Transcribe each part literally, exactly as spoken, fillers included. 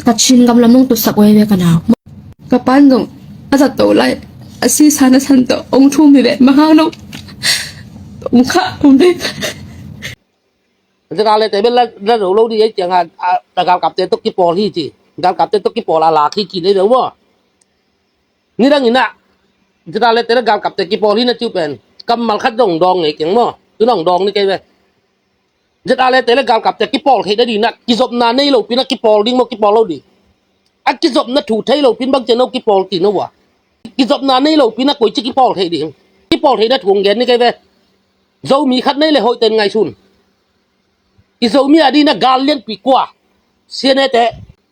Ka Chin gam lam nong tutsak uh hi ve ka nau. Ka pan zong a zat to lai, a sisa na san to ong thum hi ve, bang hang nong ong kha ong dei. Zeta le te bel la, la zo lo di ei tiang a, a, a galkapte to kipawl hi ci. Galkapte to kipawl a lak hi ki nei ve maw. Nidang in ah zeta le te le galkapte kipawl hi na ci uh pen kammal khat zong dawng ngei keng maw. Tu nong dawng ni kei ve. Zeta le te le galkapte kipawl theih na di na kizopna nei lo pi na kipawl ding maw, kipawl lo ding. A kizopna thu thei lo pi bang ciang no kipawl ti no uh a. Kizopna nei lo pi na koici kipawl theih ding. Kipawl theih na thu ong gen ni kei ve. Zomi khat nei le hoih ten ngaihsun. I Zomi a di na gal lianpi kua. C N A te.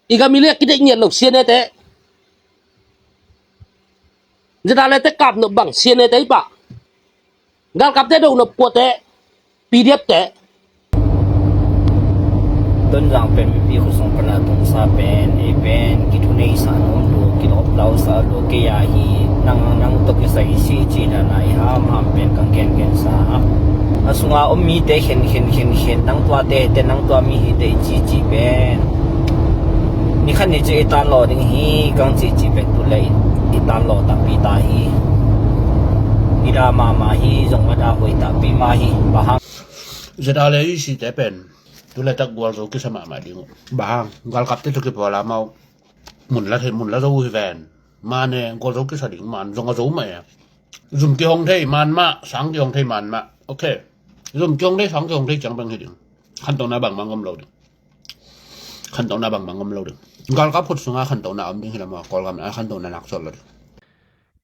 I gam i liak kideih ngiat lo C N A te. Zeta le te kap nop bang C N A te i pah. Galkapte do nop kua te. P D F te. Tonzang pen mipi khosung pana tungsa pen ei pen kithuneisa om lo, kilawpdausa lo, kei a hi nang nang tawh kisai si ci dan a i hamham pen kang gengensa a sunga om mite khen khen khen khen nang tuate te nang tua mi hite i cici pen ni khat ni ci i tanlaw ding hi kang cici pen tu le i tanlaw takpi ta hi. I da mahmah hi zong a da hoih takpi mah hi. Bahang zeta le i site pen tu le tak gualzo kisa mahmah ding uh. Bahang galkapte tu kipawl a mau mun la thei mun la zo uh hi ven. Mane gualzo kisa ding man zong a zo mah e. Zum kihong thei man mah, sang kihong thei man mah. Ok. Zum kihong thei, sang kihong thei ciang bang hi ding. Khantona bangmah ngom lo ding. Khantona bangmah ngom lo ding. Galkap khut sunga khantona om ding hi lam a Kawlgam a khantona nak sual lo ding.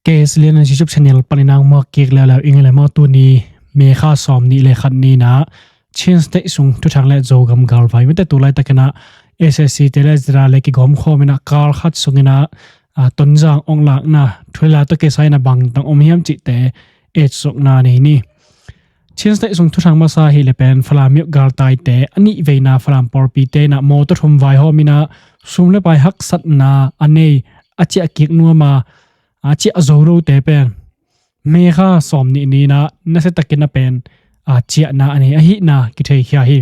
Case lian an YouTube channel panin ang muak kik leuleu ing le maw tuni May kha sawm nih le khat ni na Chin State sung thuthang le Zogam galvai mite tu laitakin ah S A C te le zira le kigawm khawm in ah kal khat sungin ah, a, Tonzang ong lakna thulela tawh kisai in ah bangtang om hiam cihte etsukna nei ni. Chin State sung thuthang masa hi le pen Falam miuk galtaite a nih veina Falam pawlpite in ah mawtaw thum vaihawm in ah sum le pai haksatna a nei a ciah kik nuam a, a ciah zo lote pen May kha sawm nih ni in ah nasia takin a pen a ciahna a nei ahihna kitheikhia hi.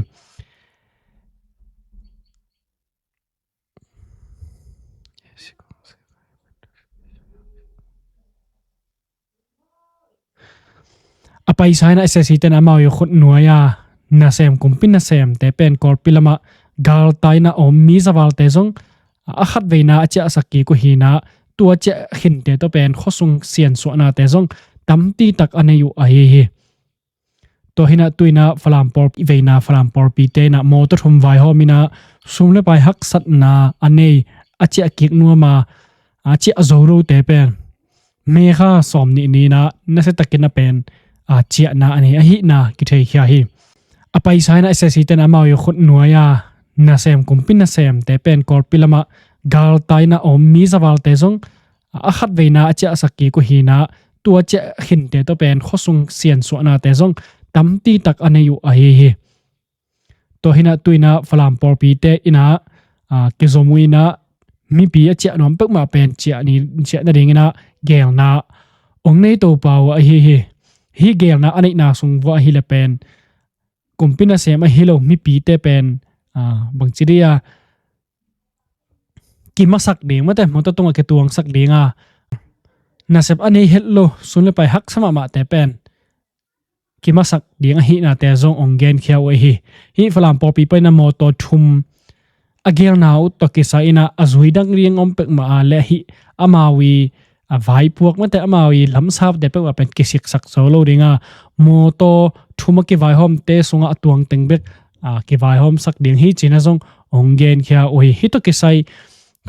A paisa in ah S A C ten amau i khut nuai a nasem kumpi nasemte pen Kawlpi lamah galtai in ah om mi zavalte zong a khat veina a ciahsak kik uh hi in ah tua ciah khinte tawh pen khuasung siansuahnate zong tampi tak a nei uh ahi hi. Tua hi in ah tu in ah Falam pawl veina Falam pawlpite in ah mawtaw thum vaihawm in ah sum le pai haksatna a nei a ciah kik nuam a, a ciah zo lote pen May kha sawm nih ni in ah nasia takin a pen a ciahna a nei ahihna kitheikhia hi. A paisa in ah S A C ten amau i khut nuai a nasem kumpi nasemte pen Kawlpi lamah galtai in ah om mi zavalte zong a khat veina a ciahsak kik uh hi in ah tua ciah khinte tawh pen khuasung siansuahnate zong tampi tak a nei uh ahi hi. Tua hi in ah tu in ah Falam pawlpite in ah, a, kizom uh in ah mipi a ciah nuam peuhmah pen ciah ni, ciah nading in ah geelna ong nei to pah uh ahi hi. Hih geelna a neihna sung vuah ahi le pen kumpi nasem ahi lo mipite pen, a, bangci dih a kimasak ding mate mawtaw tungah kituangsak ding a nasep a nei het lo sum le pai haksa mahmahte pen kimasak ding ahihnate zong ong genkhia uh ahi. Hih Falam pawlpi panin a mawtaw thum a geelna uh tawh kisai in ah a zui dang ding om peuhmah a le hih amau i a vaipuak mate amau i lamsapte peuhmah pen kisiksak zo lo ding a mawtaw thum a kivaihawmte sungah a tuangteng bek a kivaihawmsak ding hi ci in ah zong ong genkhia uh hi. Hih tawh kisai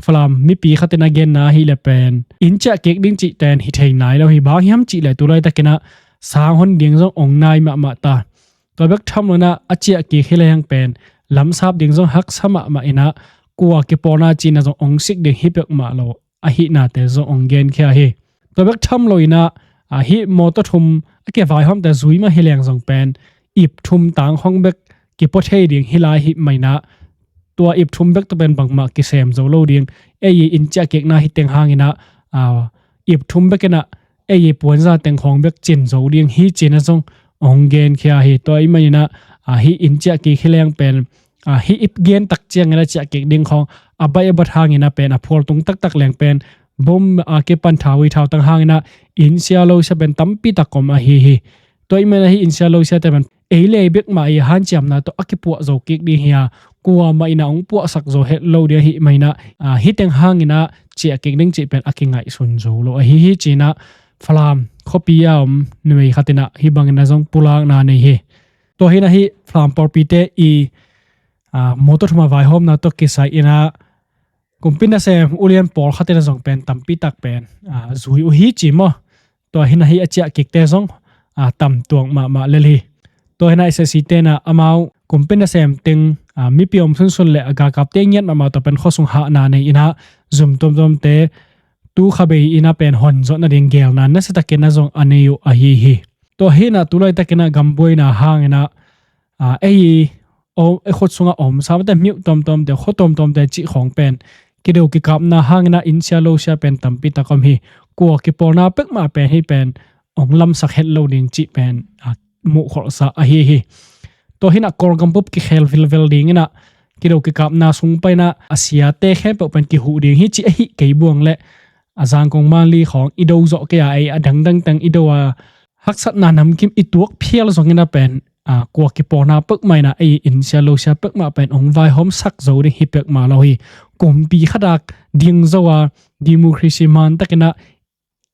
Falam mipi khat in a genna ahi le pen inn ciah kik ding cihte in hi thei nai lo hi. Bang hiam cih le tu laitakin ah sang hon ding zong ong nai mahmah ta. Tua bek tham lo in ah a ciah kik hi leng pen lamsap ding zong haksa mahmah in ah kua kipawlna ci in ah zong ong sik ding hi peuhmah lo ahihnate zong ong genkhia hi. Tua bek tham lo in ah, a, hih mawtaw thum a kivaihawmte zui mah hi leng zong pen ip thum tang khawng bek kipua thei ding hi lai hi mah in ah tua ip thum bek tawh pen bangmah kisem zo lo ding. Ei i inn ciah kikna hi teng hangin ah, a, ip thum bek in ah ei i puanza teng khawng bek cin zo ding hi ci in ah zong ong genkhia hi. Tua ahih manin ah, a, hih inn ciah kik hi leng pen, a, hih ip gen tak ciangin a ciah kik ding khawng a baih a bat hangin a pen a phual tung taktak leng pen bom a kipan thau hi thau tang hangin a inn sia lo sia pen tampi tak om ahi hi. Tua ahih manin a hih inn sia lo siate pen ei le ei bek mah i hanciamna tawh a kipuah zo kik ding hi a, kuamah in a hong puahsak zo het lo ding ahih manin a, a, hih teng hangin a ciah kik ding cih pen a kingaihsun zo lo ahi hi ci-in a Falam khuapi a om numei khat in a hih bangin a zong pulakna nei hi. Tua hi-in a hih Falam pawlpite i, a, mawtaw thum a vaihawmna tawh kisai in a kumpi nasem ulian pawlkhat in a zong pen tampi tak pen, a, zui uh hi ci maw. Tua hi-in a hih a ciah kikte zong, a, tam tuak mahmah lel hi. Tua hi-in a SAC te in a amau kumpi nasem teng, a, mipi om sunsun le a galkapte ngiat mahmah tawh pen khuasung hahna nei in a zum tuamtuamte tu kha bei in a pen hon zawh nading geelna nasia takin a zong a nei uh ahi hi. Tua hi-in a tu laitakin a gambuaina hangin a, a, ei, o, ei khut sungah om sa mate miuh tuamtuamte, khua tuamtuamte cih khawng pen kido kikapna hangin a inn sia lo sia pen tampi tak om hi. Kua kipawlna pek mah pen hih pen hong lamsak het lo ding cih pen, a, muhkholhsa ahi hi. Tua hi-in a Kawlgam bup kikhel vilvel ding in a kido kikapna sung pan in a a siate khempeuh pen kihuh ding hi cih ahi kei buang le a Zangkong Manli khawng i do zawh kei a, ei a dangdang teng i do a, haksatna namkim i tuak phial zongin a pen, a, kua kipawlna pek mah in a ei inn sia lo sia pek mah pen hong vaihawmsak zo ding hi pek mah lo hi. Kumpi khat a ding zo a democracy man takin a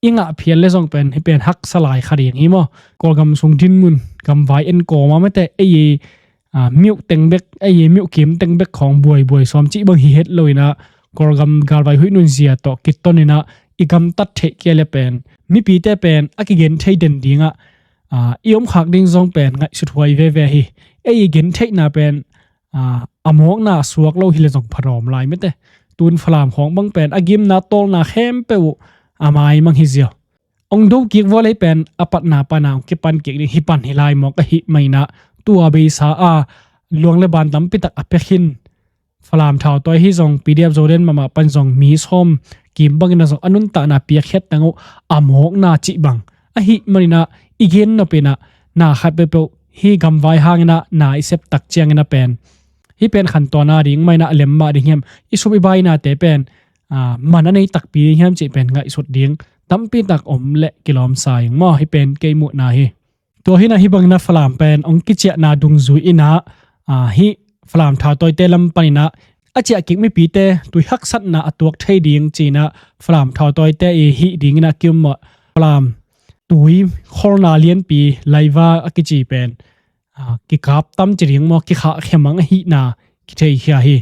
i ngah phial le zong pen hih pen haksa lai kha ding hi maw. Kawlgam sung dinmun, gamvai en kawm a mate ei, a, miuh teng bek, ei miuh kim teng bek khawng buaibuai sawm cih bang hi het lo in a Kawlgam galvai huih nunzia tawh kiton in a i gamtat theih kei le pen mipite pen a kigen thei den ding a, a, i om khak ding zong pen ngaihsut huai veve hi. Ei i gen theihna pen, a, a mawkna a suak lo hi le zong pha dawm lai mate. Tun Falam khawng bang pen a gimna tawlna khempeuh uh a maimang hi ziau. Hong do kik vua lei pen a patna pan a hong kipan kik ding hi pan hi lai mawk ahih manin a tua beisa a luang le ban tampi tak a pia khin Falam thautawi hi zong PDF Zoland mahmah pan zong mi sawm kim bangin a zong a nuntakna piakkhiat teng uh a mawkna cih bang ahih manin a i gen nop in a na khat peuhpeuh hih gamvai hangin a na i sep tak ciangin a pen hih pen khantawn a ding mah in a lem mah ding hiam, i sum i bainate pen, a, man a nei takpi ding hiam cih pen ngaihsut ding tampi tak om le kilawm sa ing maw, hih pen kei muhna hi. Tua hi-in a hih bangin a Falam pen hong kiciahna dungzui in a, a, hih Falam thautawite lam panin a a ciah kik mipite tui haksatna a tuak thei ding ci-in a Falam thautawite i hih dingin a ki-um mawh Falam tui kholna lianpi Laiva a kici pen, a, kikap tam ci ding maw, kikhahkhia mang ahihna kitheikhia hi.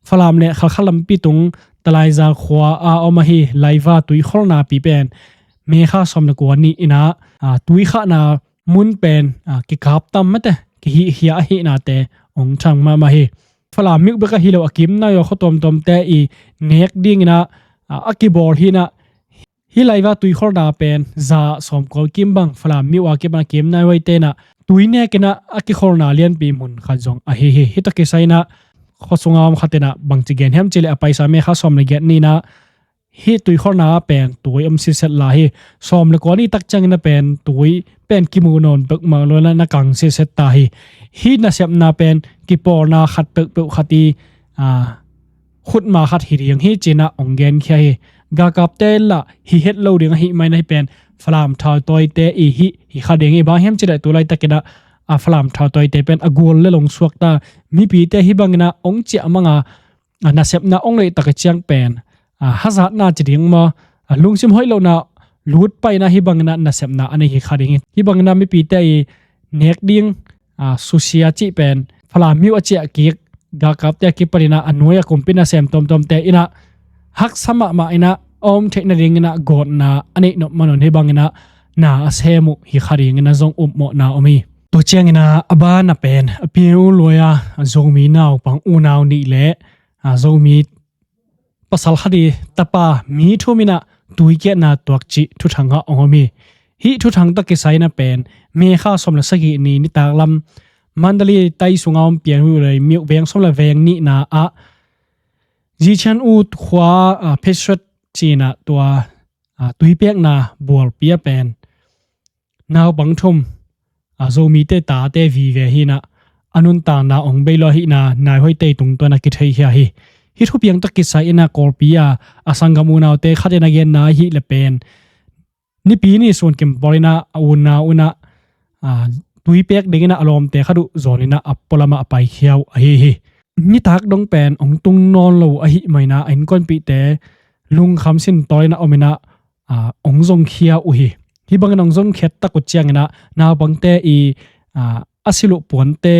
Falam le Khalkha lampi tung Talaizal khua a om ahi Laiva tui kholnapi pen May kha sawm le kua ni in a, a, tui khahna mun pen, a, kikap tam mate, kihihkhia ahihnate hong thang mahmah hi. Falam miuh bek ahi lo a kim nai aw khua tuamtuamte i nek dingin a, a, a kibawl hi-in a, hih Laiva tui kholna pen za sawmkua kim bang Falam miuh a kipan a kim nai huaite in a tui nek in a a kikholna lianpi mun khat zong ahi hi. Hih tawh kisai in a khua sunga om khat in a bangci gen hiam cih leh a paisa May kha sawm le giat ni in a hih tui kholna pen tui om sitset lai hi. Sawm le kua ni tak ciangin a pen tui pen kimu nawn bek mah lo in a na kang sitset ta hi. Hih nasepna pen kipawlna khat peuhpeuh khat i, a, khutma khat hi ding hi ci-in a hong genkhia hi. Galkapte lah hi het lo ding ahih manin a hih pen Falam thautawite i hih hi kha ding hi. Bang hiam cih leh tu laitakin a, a, Falam thautawite pen a gual le long suak ta, mipite hih bangin a hong ciah mang a, a, nasepna hong leih tak a ciang pen, a, hazatna ci ding maw, a, lungsim hoih lohna lut pai in a hih bangin a nasepna a nei hi kha ding hi. Hih bangin a mipite i nek ding, a, susia cih pen Falam miuh a ciah kik galkapte a kipanin a a nuai a kumpi nasem tuamtuamte in a haksa mahmah in a a om theih nadingin a gawtna a neih nop man un hih bangin a na a sem uh hi kha dingin a zong upmawhna om hi. Tua ciangin a a ban a pen a piu luai a Zomi naupang unau nih le, a, Zomi pasal khat i tapa mi thum in a tuikiatna tuak cih thuthang ah hong om hi. Hih thuthang tawh kisai in a pen May kha sawm le sagih ni nitak lam Mandalay tai sunga om Pianhuilei miuh veng sawm le veng nihna ah Zician U khua, a, Phesret ci-in a tua, a, tuipekna bualpi a pen naupang thum, a, Zomite tate vive hi-in a, a nuntakna hong bei lo ahihna naihuaite tungtawn a kitheikhia hi. Hih thupiang tawh kisai inah Kawlpi a a sanggam unaute khat in a genna ahih le pen, nipi ni sun kim pawl inah a unau inah, a, tui pek ding inah a lawmte khat uh zawn inah a pualam ah a paikhia uh ahi hi. Nitak dong pen hong tung nawn lo ahih man inah a innkuanpihte lungkham sin tawl inah om inah, a, hong zongkhia uh hi. Hih bangin hong zongkhiat tak uh ciang inah naupangte i, a, a silh uh puante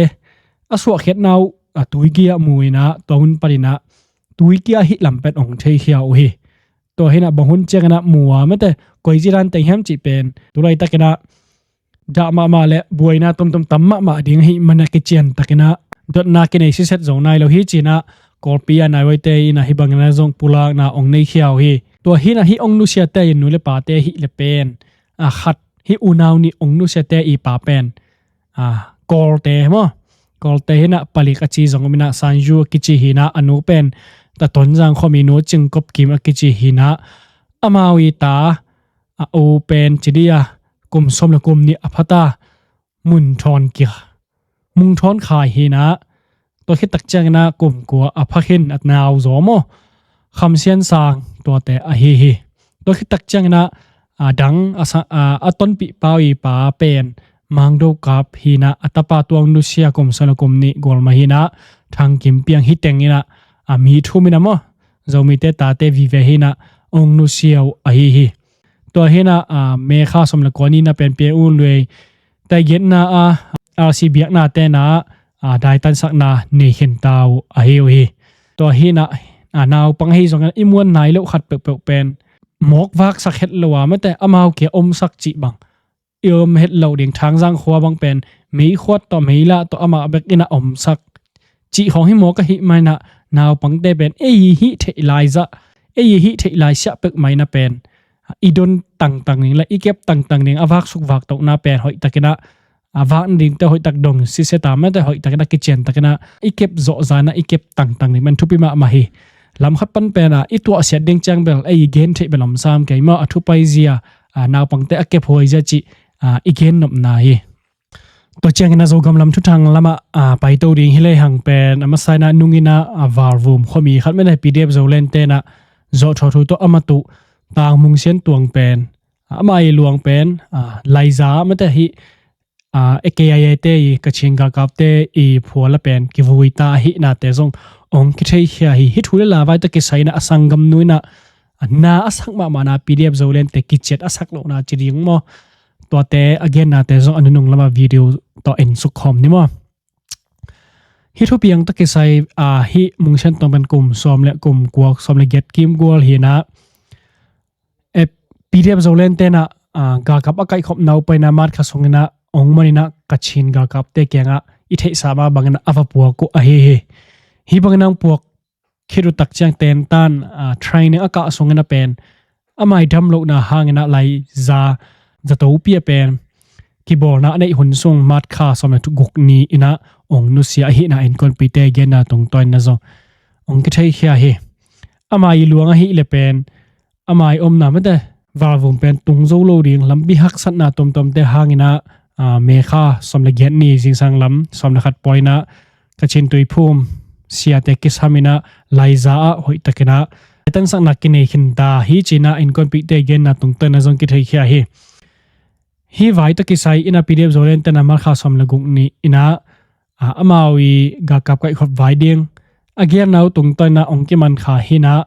a suahkhiatna uh, a, tuikia mu inah tua hun pan inah tuikia ahih lam pen hong theikhia uh hi. Tua hi inah bang hun ciang inah mu a mate koi ci dan teng hiam cih pen tu laitak inah dah mahmah le buaina tomtom tam mahmah ding ahih man a kician tak inah dotna kinei siset zong nai lo hi ci inah Kawlpi a nai uaite inah hih bang inah zong pulakna hong neikhia uh hi. Tua hi inah hih hong nusiate in nu le pate ahih le pen, a, khat hih unau nih hong nusiate i pa pen, a, Kawlte maw? Kawlte hi inah palik a ci zong om inah Sanju a kici hi inah a nu pen ta Tonzang khuami nu Cingkop Kim a kici hi inah amau i ta, a, u pen ci dia kum sawm le kum nih a phata Mun Thawn Kia, Mung Thawn Khai hi inah tua khit tak ciang inah kum kua a pha khin a nau zaw maw? Kham Sian Sang tuate ahi hi. Tua khit tak ciang inah, a, dang a sa-, a, a tonpih pau i pa pen Mang Do Kap hi inah a tapa tua hong nusia kum sawm le kum nih gual mah hi inah Thang Kim Piang hi teng inah, a, mi thum inah maw? Zomite tate vive hi inah hong nusia uh ahi hi. Tua hi inah, a, May kha sawm le kua ni inah pen Piang U Luai tai genna a R C biakna te inah, a, daitansakna nei khin ta uh ahi uh hi. Tua hi inah, a, naupang ahi zong inah i muan nai loh khat peuhpeuh pen mawk vaksak het lo a mate amau kia omsak cih bang i om het loh ding. Thangzang khua bang pen meikhuat tawh meilah tawh amah bek inah omsak cih khawng hi mawk ahih man inah naupangte pen ei i hih theih lai zah, ei i hih theih lai siah pek mah inah pen i don tangtang ding le i kep tangtang ding a vaksuk vaktohna pen hoih tak inah, a, vakna dingte hoih tak dong siset a mate hoih tak inah kician tak inah i kep zawhza inah i kep tangtang ding pen thupi mahmah hi. Lam khat pan pen, a, i tuahsiat ding ciang bel ei i gen theih bel om sam kei maw? A thu paizia, a, naupangte a kep huaizia cih, a, i gen nopna hi. Tua ciang inah Zogam lam thuthang lamah, a, paito ding hi lehang pen a masa inah nung inah, a, Valvum khuami khat mate P D F Zoland te inah zawhthawh thu tawh a matuh Tang Mung Sian Tuang pen, a, amah i luang pen, a, Laiza mate hih, a, A K I A te i Kachin galkapte i phuala pen kivui ta ahihnate zong hong kitheikhia hi. Hih thu le la vai tawh kisai inah a sanggamnu inah, a, na a sak mahmahna P D F Zoland te kiciat a sak lohna ci ding maw? Tuate a gennate zong a nunung lamah video tawh en suk khawm ni maw? Hih thupiang tawh kisai, a, hih Mung Sian Tuang pen kum sawm le kum kua, sawm le giat kim gual hi inah, e, P D F Zoland te inah, a, galkap a kaihkhopna uh pai inah March kha sung inah hong man inah Kachin galkapte kiangah i theihsa mah bang inah a va puak uh ahi hi. Hih bang inah hong puak khit uh tak ciang tentan, a, training a kah sung inah pen amah i damlohna hang inah Laiza zatopi a pen kibawlna a neih hun sung March kha sawm le guk ni inah hong nusia ahihna innkuanpihte genna tungtawn inah zong hong kitheikhia hi. Amah i luang ahih le pen amah i omna mate Valvum pen tung zo lo ding lampi haksatna tomtomte hang inah, a, May kha sawm le giat ni zingsang lam sawm le khat pawl inah Kachin Tuiphum siate kisam inah Laiza ah hoih tak inah tansakna kinei khin ta hi ci inah innkuanpihte genna tungtawn inah zong kitheikhia hi. Hih vai tawh kisai inah P D F Zoland te inah March kha sawm le guk ni inah, a, amau i galkap kaihkhop vai ding a giarna uh tungtawn inah hong kiman kha hi inah,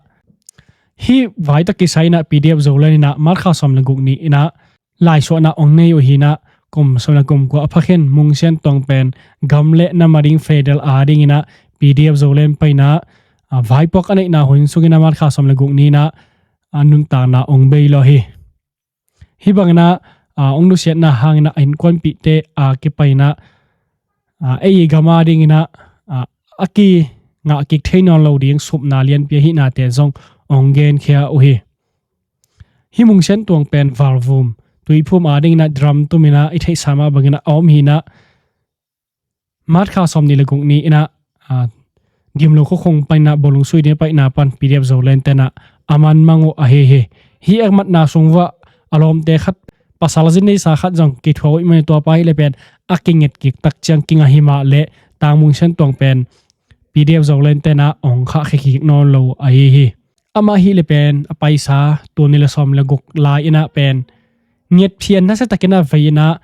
hih vai tawh kisai inah P D F Zoland inah March kha sawm le guk ni inah laisuahna hong nei uh hi inah kum sawm le kum kua a pha khin Mung Sian Tuang pen gam le nam a ding federal a ding inah P D F Zoland pai inah, a, vaipuak a neihna hun sung inah March kha sawm le guk ni inah, a, nuntakna hong bei lawh hi. Hih bang inah, a, hong nusiatna hang inah a innkuanpihte a kipai inah, a, ei i gam a ding inah, a, a kingah kik thei nawn lo ding supna lianpi ahihnate zong hong genkhia uh hi. Hih Mung Sian Tuang pen Valvum Tuiphum a ding inah drum tum inah i theihsa mah bang inah a om hi inah March kha sawm nih le guk ni inah, a, Gimlo khuakhung pan inah Bawlung sui ding a paihna pan P D F Zoland te inah a man mang uh ahi hi. Hih a matna sung uah a lawmte khat pasal zin neisa khat zong kithuah uh ahih man tua pa ahih le pen a kinget kik tak ciang kingah hi mah le Tang Mung Sian Tuang pen P D F Zoland tenah ong khahkhia kik nawn lo ahi hi. Amah hi le pen a paisa tul nih le sawm le guk lai inah pen ngetphian nasia takinah vei inah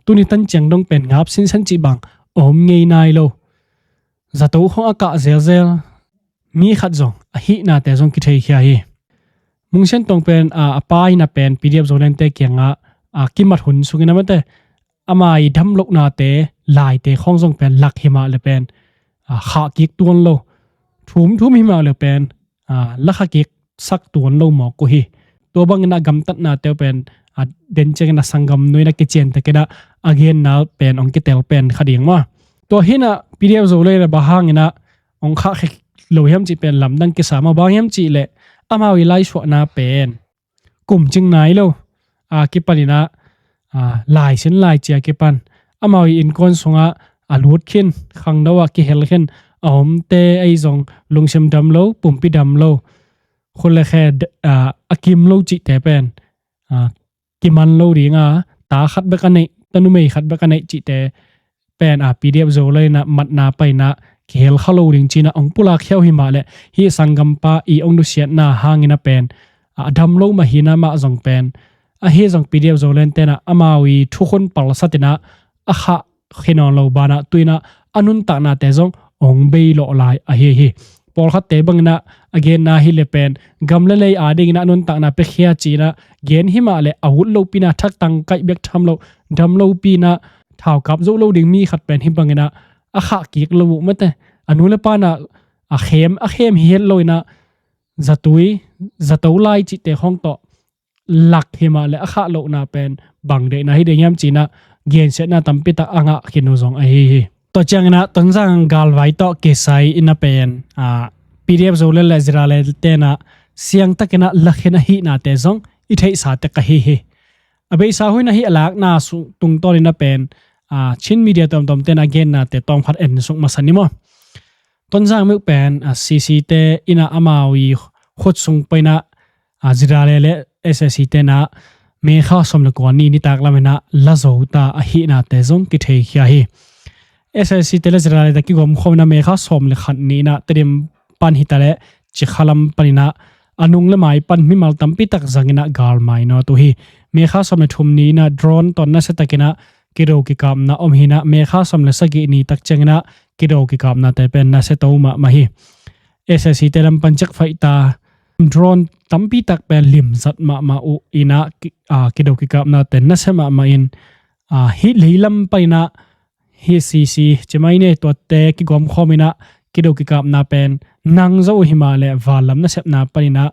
tuni tan ciang dong pen ngap sinsen cih bang om ngei nai lo. Zato khong a kah zelzel mi khat zong a hihnate zong kitheikhia hi. Mung Sian Tong pen a pa inah pen P D F Zoland te kiangah a kimat hun sungin a mate ama i damlohnate laite khong zong pen lak himah le pen a khah kik tuan lo. Thum thum himah le pen a la khah kik sak tuan lo mawk uh hi. Tua bangin a gamtatnate uh pen a den ciangin a sanggam nuina kician takinah a genna pen ong kitel pen kha ding maw. Tua hinah P D F Zoland le bang hanginah ong khahkhia lo hiam cih pen lamdang kisa maw, bang hiam cih leh amau i laisuahna pen kum cing nai lo a kipaninah a laisin laicia kipan amau i innkuan sungah a lut khin, khangno ah kihel khin, a omte ei zong lungsim dam lo, pumpi dam lo, khut le khe a kim lo cihte pen a kiman lo dinga ta khat bek a neih, tanumei khat bek a neih cihte pen a P D F Zoland inah matna painah kihel kha lo ding cinah ong pulak khia uh himah le hih sanggampa i ong nusiatna hangin a pen a dam lo mah hinah mah zong pen ahi zong P D F Zoland tenah amau i thukhun palsatinah a khah khia nawn lo banah tuinah a nuntaknate zong ong bei lawh lai ahi hi. Pawlkhatte banginah a genna hi le pen gam le lei a dinginah a nuntakna piakhia cinah gen himah le a ut lopi inah thak tangkaih bek tham lo, dam lopi inah thaukap zoh lo ding mi khat pen hi banginah a khah kik lo uh mate. A nu le pa inah a khem a khem hi het lo inah zatui, zato lai cihte khong tawh lak himah le a khah lohna pen bang deihna hi ding hiam cinah gensiatna tampitak a ngah khin uh zong ahi hi. Tua cianginah Tonzang galvai tawh kisai inah pen a P D F Zoland le ZRA le tenah siangtakinah lakhin a hihnate zong i theihsa tek ahi hi. A beisa huinah hih a lakna tungtawninah pen a Chin media tuamtuam tenah gennate tawmkhat en suk masa ni maw. Tonzang miuh pen a CC te inah amau i khut sung painah a ZRA le SAC tenah May kha sawm le kua ni nitak laminah la zo ta a hihnate zong kitheikhia hi. SAC te le ZRA le te kigawmkhawm inah May kha sawm le khat ni inah Tedim pan hita le Cikha lam paninah a nung le mai pan mimal tampitak zanginah galmai nawt uh hi. May kha sawm le thum ni inah drone tawh nasia takinah kido kikapna om hinah May kha sawm le sagih ni tak cianginah kido kikapnate pen nasia to mahmah hi. SAC te lam pan cekfaih ta drone tampitak pen limzat mahmah uh inah kido kikapnate nasia mahmah in hih leilam paninah hih CC cimaine tuate kigawmkhawm inah kido kikapna pen nang zo uh himah le vallam nasepna paninah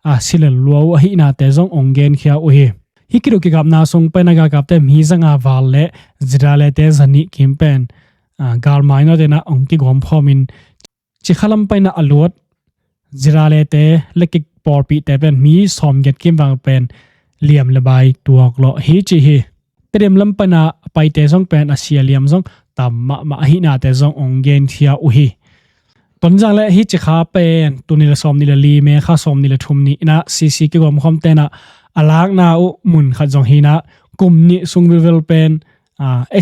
a silel lua uh a hihnate zong ong genkhia uh hi. Hih kido kikapna sung painah galkapte mi zanga val le ZRA le te zanih kim pen galmai nawt inah ong kigawmkhawm in Cikha lam painah a luat ZRA le te le kipawlpihte pen mi sawmgiat kim vang pen liam le bai tuak lawh hi ci hi. Tedim lam painah a paite zong pen a sia liam zong tam mahmah a hihnate zong ong genkhia uh hi. Tonzang le hih Cikha pen tul nih le sawm nih le li May kha sawm nih le thum ni inah CC kigawmkhawm tenah a lakna uh mun khat zong hinah kum nih sung vilvel pen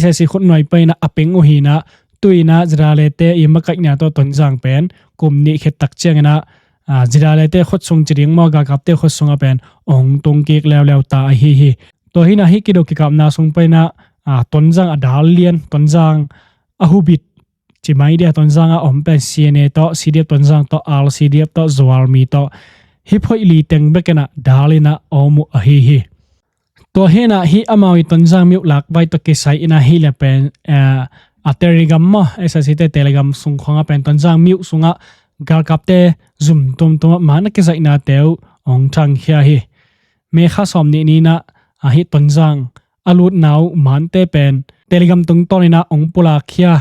SAC khutnuai painah a peng uh hinah tuinah ZRA le te i makaihna tawh Tonzang pen kum nih khit tak cianginah ZRA le te khut sung ci ding maw, galkapte khut sungah pen ong tung kik leuleu ta ahi hi. Tua hinah hih kido kikapna sung painah Tonzang a dal lian, Tonzang a hubit cimai dia Tonzang a om pen CNA tawh, CDF Tonzang tawh, RCDF tawh, Zomi tawh hih phoih li teng bekinah dal inah om uh ahi hi. Tua hinah hih amau i Tonzang miuh lakvai tawh kisai inah hih le pen a Telegram maw, SAC te Telegram sung khawngah pen Tonzang miuh sungah galkapte zum tuamtuamah man a kizaihnate uh ong thangkhia hi. May kha sawm nih ni inah a hih Tonzang a lutna uh mante pen Telegram tungtawninah ong pulakkhia,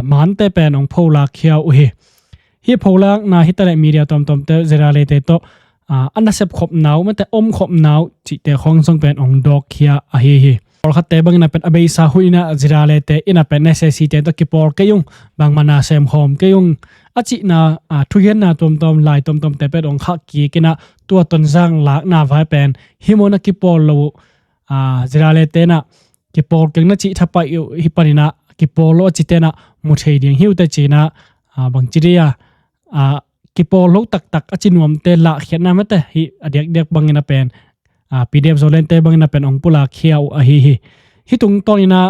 mante pen ong pholakkhia uh hi. Hih pholakna hitaleh media tuamtuamte ZRA le te tawh a nasep khopna uh mate om khopna uh cihte khawng zong pen ong dawkkhia ahi hi. Pawlkhatte banginah pen a beisa hun inah ZRA le te inah pen SAC te tawh kipawl kei ung, bangmah na semkhawm kei ung a cihna thugenna tuamtuam lai tuamtuamte pen ong khah kik inah tua Tonzang lakna vai pen hih mun a kipawl lo uh ZRA le tenah kipawl keng na cih thapaih uh hi paninah kipawl lo a ci tenah mu thei ding hi uh teh cinah a, bangci dih a, a, kipawl lo taktak a ci nuamte lahkhiatna mate hih a diakdiak bangin a pen, a, P D F Zolandte bangin a pen hong pulakkhia uh ahi hi. Hih tungtawnin a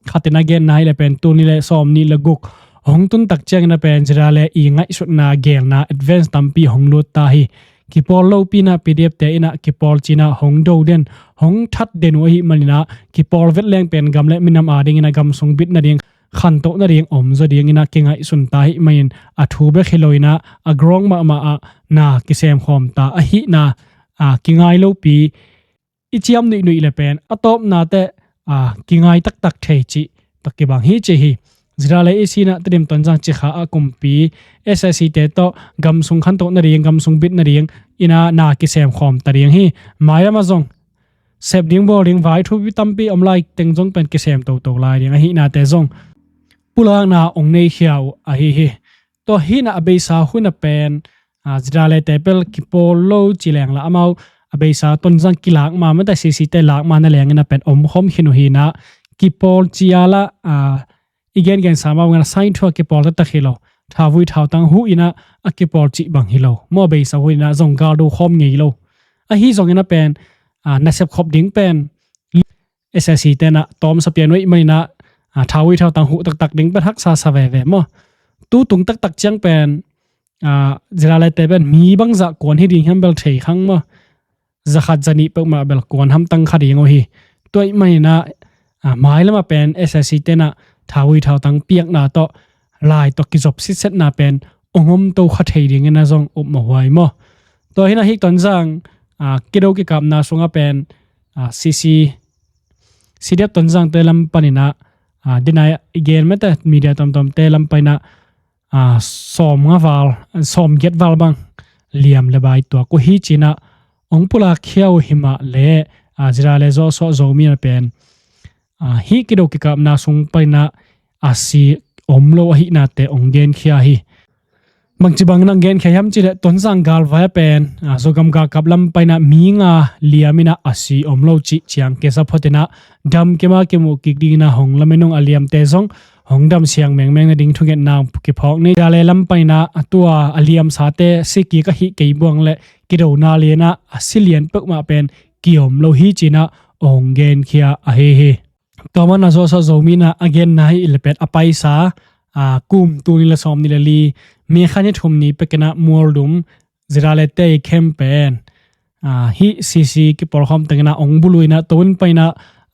khatin a genna hi le pen tul nih le sawm nih le guk hong tun tak ciangin a pen ZRA le i ngaihsutna gelna advance tampi hong lut ta hi. Kipawl lopi in a P D F te in a kipawl ci-in a hong do den, hong that den uh ahih manin a kipawl vet leng pen gam le minam adingin a gam sung bit nading, khantoh nading om zaw dingin a kingaihsun ta ahih manin a thu bek hi loin a, a ground mahmah ah na kisem khawm ta ahihna, a, kingai lopi i ciam nuihnuih le pen a tawpna teh, a, kingai taktak thei cih tawh kibang hi ci hi. ZRA le i sin a Tedim Tonzang cikha a kumpi SAC te tawh gam sung khantoh nading, gam sung bit nading in a na kisem khawm ta ding hi. Mailam ah zong sep ding bawl ding vai thupi tampi om lai teng zong pen kisem toto lai ding ahihnate zong pulakna hong nei khia uh ahi hi. Tua hi in a a beisa hun a pen, a, ZRA le te bel kipawl lo ci leng la amau a beisa Tonzang kilak ma mate CC te lak ma na lengin a pen om khawm khin uh hi in a kipawl ci a la, a, i gengen sa mah bangin a sainthu a kipawl taktak hi lo. Thauvui thautang huh in a a kipawl cih bang hi lo. Maw a beisa hun in a zong gal do khawm ngei lo. Ahi zongin a pen, a, nasep khop ding pen SAC te in a tawmsa pian uh ahih manin a, a, thauvui thautang huh taktak ding pen haksa sa veve maw. Tu tung taktak ciang pen, a, ZRA le te pen mi bangzah kuan hi ding hiam bel thei khang maw. Zakhat zanih peuhmah bel kuan hamtang kha ding uh hi. Tua ahih manin a, a, mailam ah pen SAC te in a thauvui thautang piakna tawh lai tawh kizop sitsetna pen hong om to kha thei dingin a zong upmawh huai maw. Tua hi in a hih Tonzang, a, kido kikapna sungah pen, a, CC, CDF Tonzang te lam panin a, a, dinai i gen mate media tomtom te lam panin a, a, sawm nga val, sawm giat val bang liam le bai tuak uh hi ci-in a hong pulakkhia uh hi mah le, a, ZRA le Zosuah Zomi in a pen, a, hih kido kikapna sung panin a a si om lo ahihnate hong genkhia hi. Bangci bangin hong genkhia hiam cih leh Tonzang galvai a pen, a, Zogam galkap lam panin a mi nga liam in a a si om lo cih ciang kisa phot in a dam kim a kimuh kik dingin a hong lamen ung, a liamte zong hong dam siang mengmeng nading thungetna kiphawk ni. ZRA le lam panin a tua a liamsate si kik ahih kei buang le kidona lian a a si lian peuhmah pen kiom lo hi ci-in a hong genkhia ahi hi. Tua manin a Zosuah Zomi in a a genna hi le pen a paisa, a, kum tul nih le sawm nih le li, May kha ni thum ni pek in a Mualdum ZRA le te i khem pen, a, hih CC kipawlkhawm tengin a hong buluh in a to in panin a,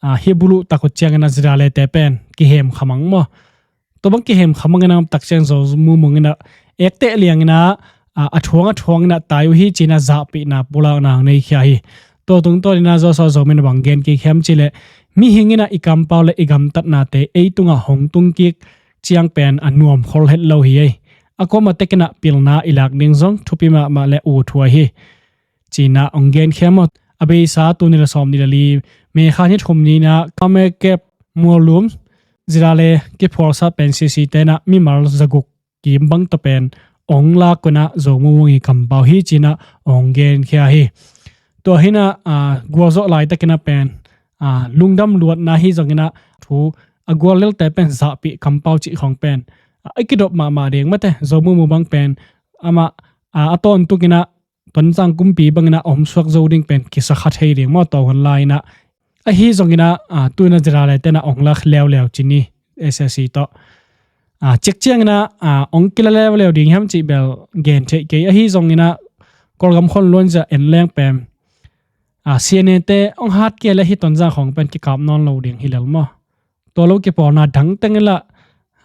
a, hih buluh tak uh ciangin a ZRA le te pen kihem khamang maw. Tua bang kihem khamang in a om tak ciang Zo Mu Mung in a ekteh liangin a, a, a thuang a thuang in a tai uh hi ci-in a zahpihna pulakna hong nei khia hi. Tua tungtawnin a Zosuah Zomi in a bang gen kik hiam cih leh mihing in a i kampau le i gamtatnate ei tungah hong tung kik ciang pen a nuam khol het lo hi ei. A kuamah tek in a pilna i lak ding zong thupi mahmah le ut huai hi ci-in a hong genkhia maw. A beisa tul nih le sawm nih le li, May kha ni thum ni in a Khmer Kep Mualdum ZRA le kiphualsa pen CC te in a mimal zaguk kim bang tawh pen hong lak uh in a Zo Mu Mung i kampau hi ci-in a hong genkhia hi. Tua hi in a, a, gualzawh laitakin a pen, a, lungdam luatna hi zongin a thu a gual lelte pen zahpih kampau cih khawng pen, a, i kidop mahmah ding mate. Zo Mu Mung bang pen amah, a, a tawntukin a Tonzang kumpi bangin a om suak zo ding pen kisa kha thei ding maw tua hun lai-in a. Ahi zongin a, a, tu-in a ZRA le te in a hong la leuleu ci ni, SAC tawh. A, ciak ciangin a, a, hong kila leuleu ding hiam cih bel gen theih kei. Ahi zongin a Kawlgam khonluanzia en leng pen, a, CNA te hong hat kei le hih Tonzang khawng pen kikap nawn lo ding hi lel maw. Tua lo kipawlna dang teng in la,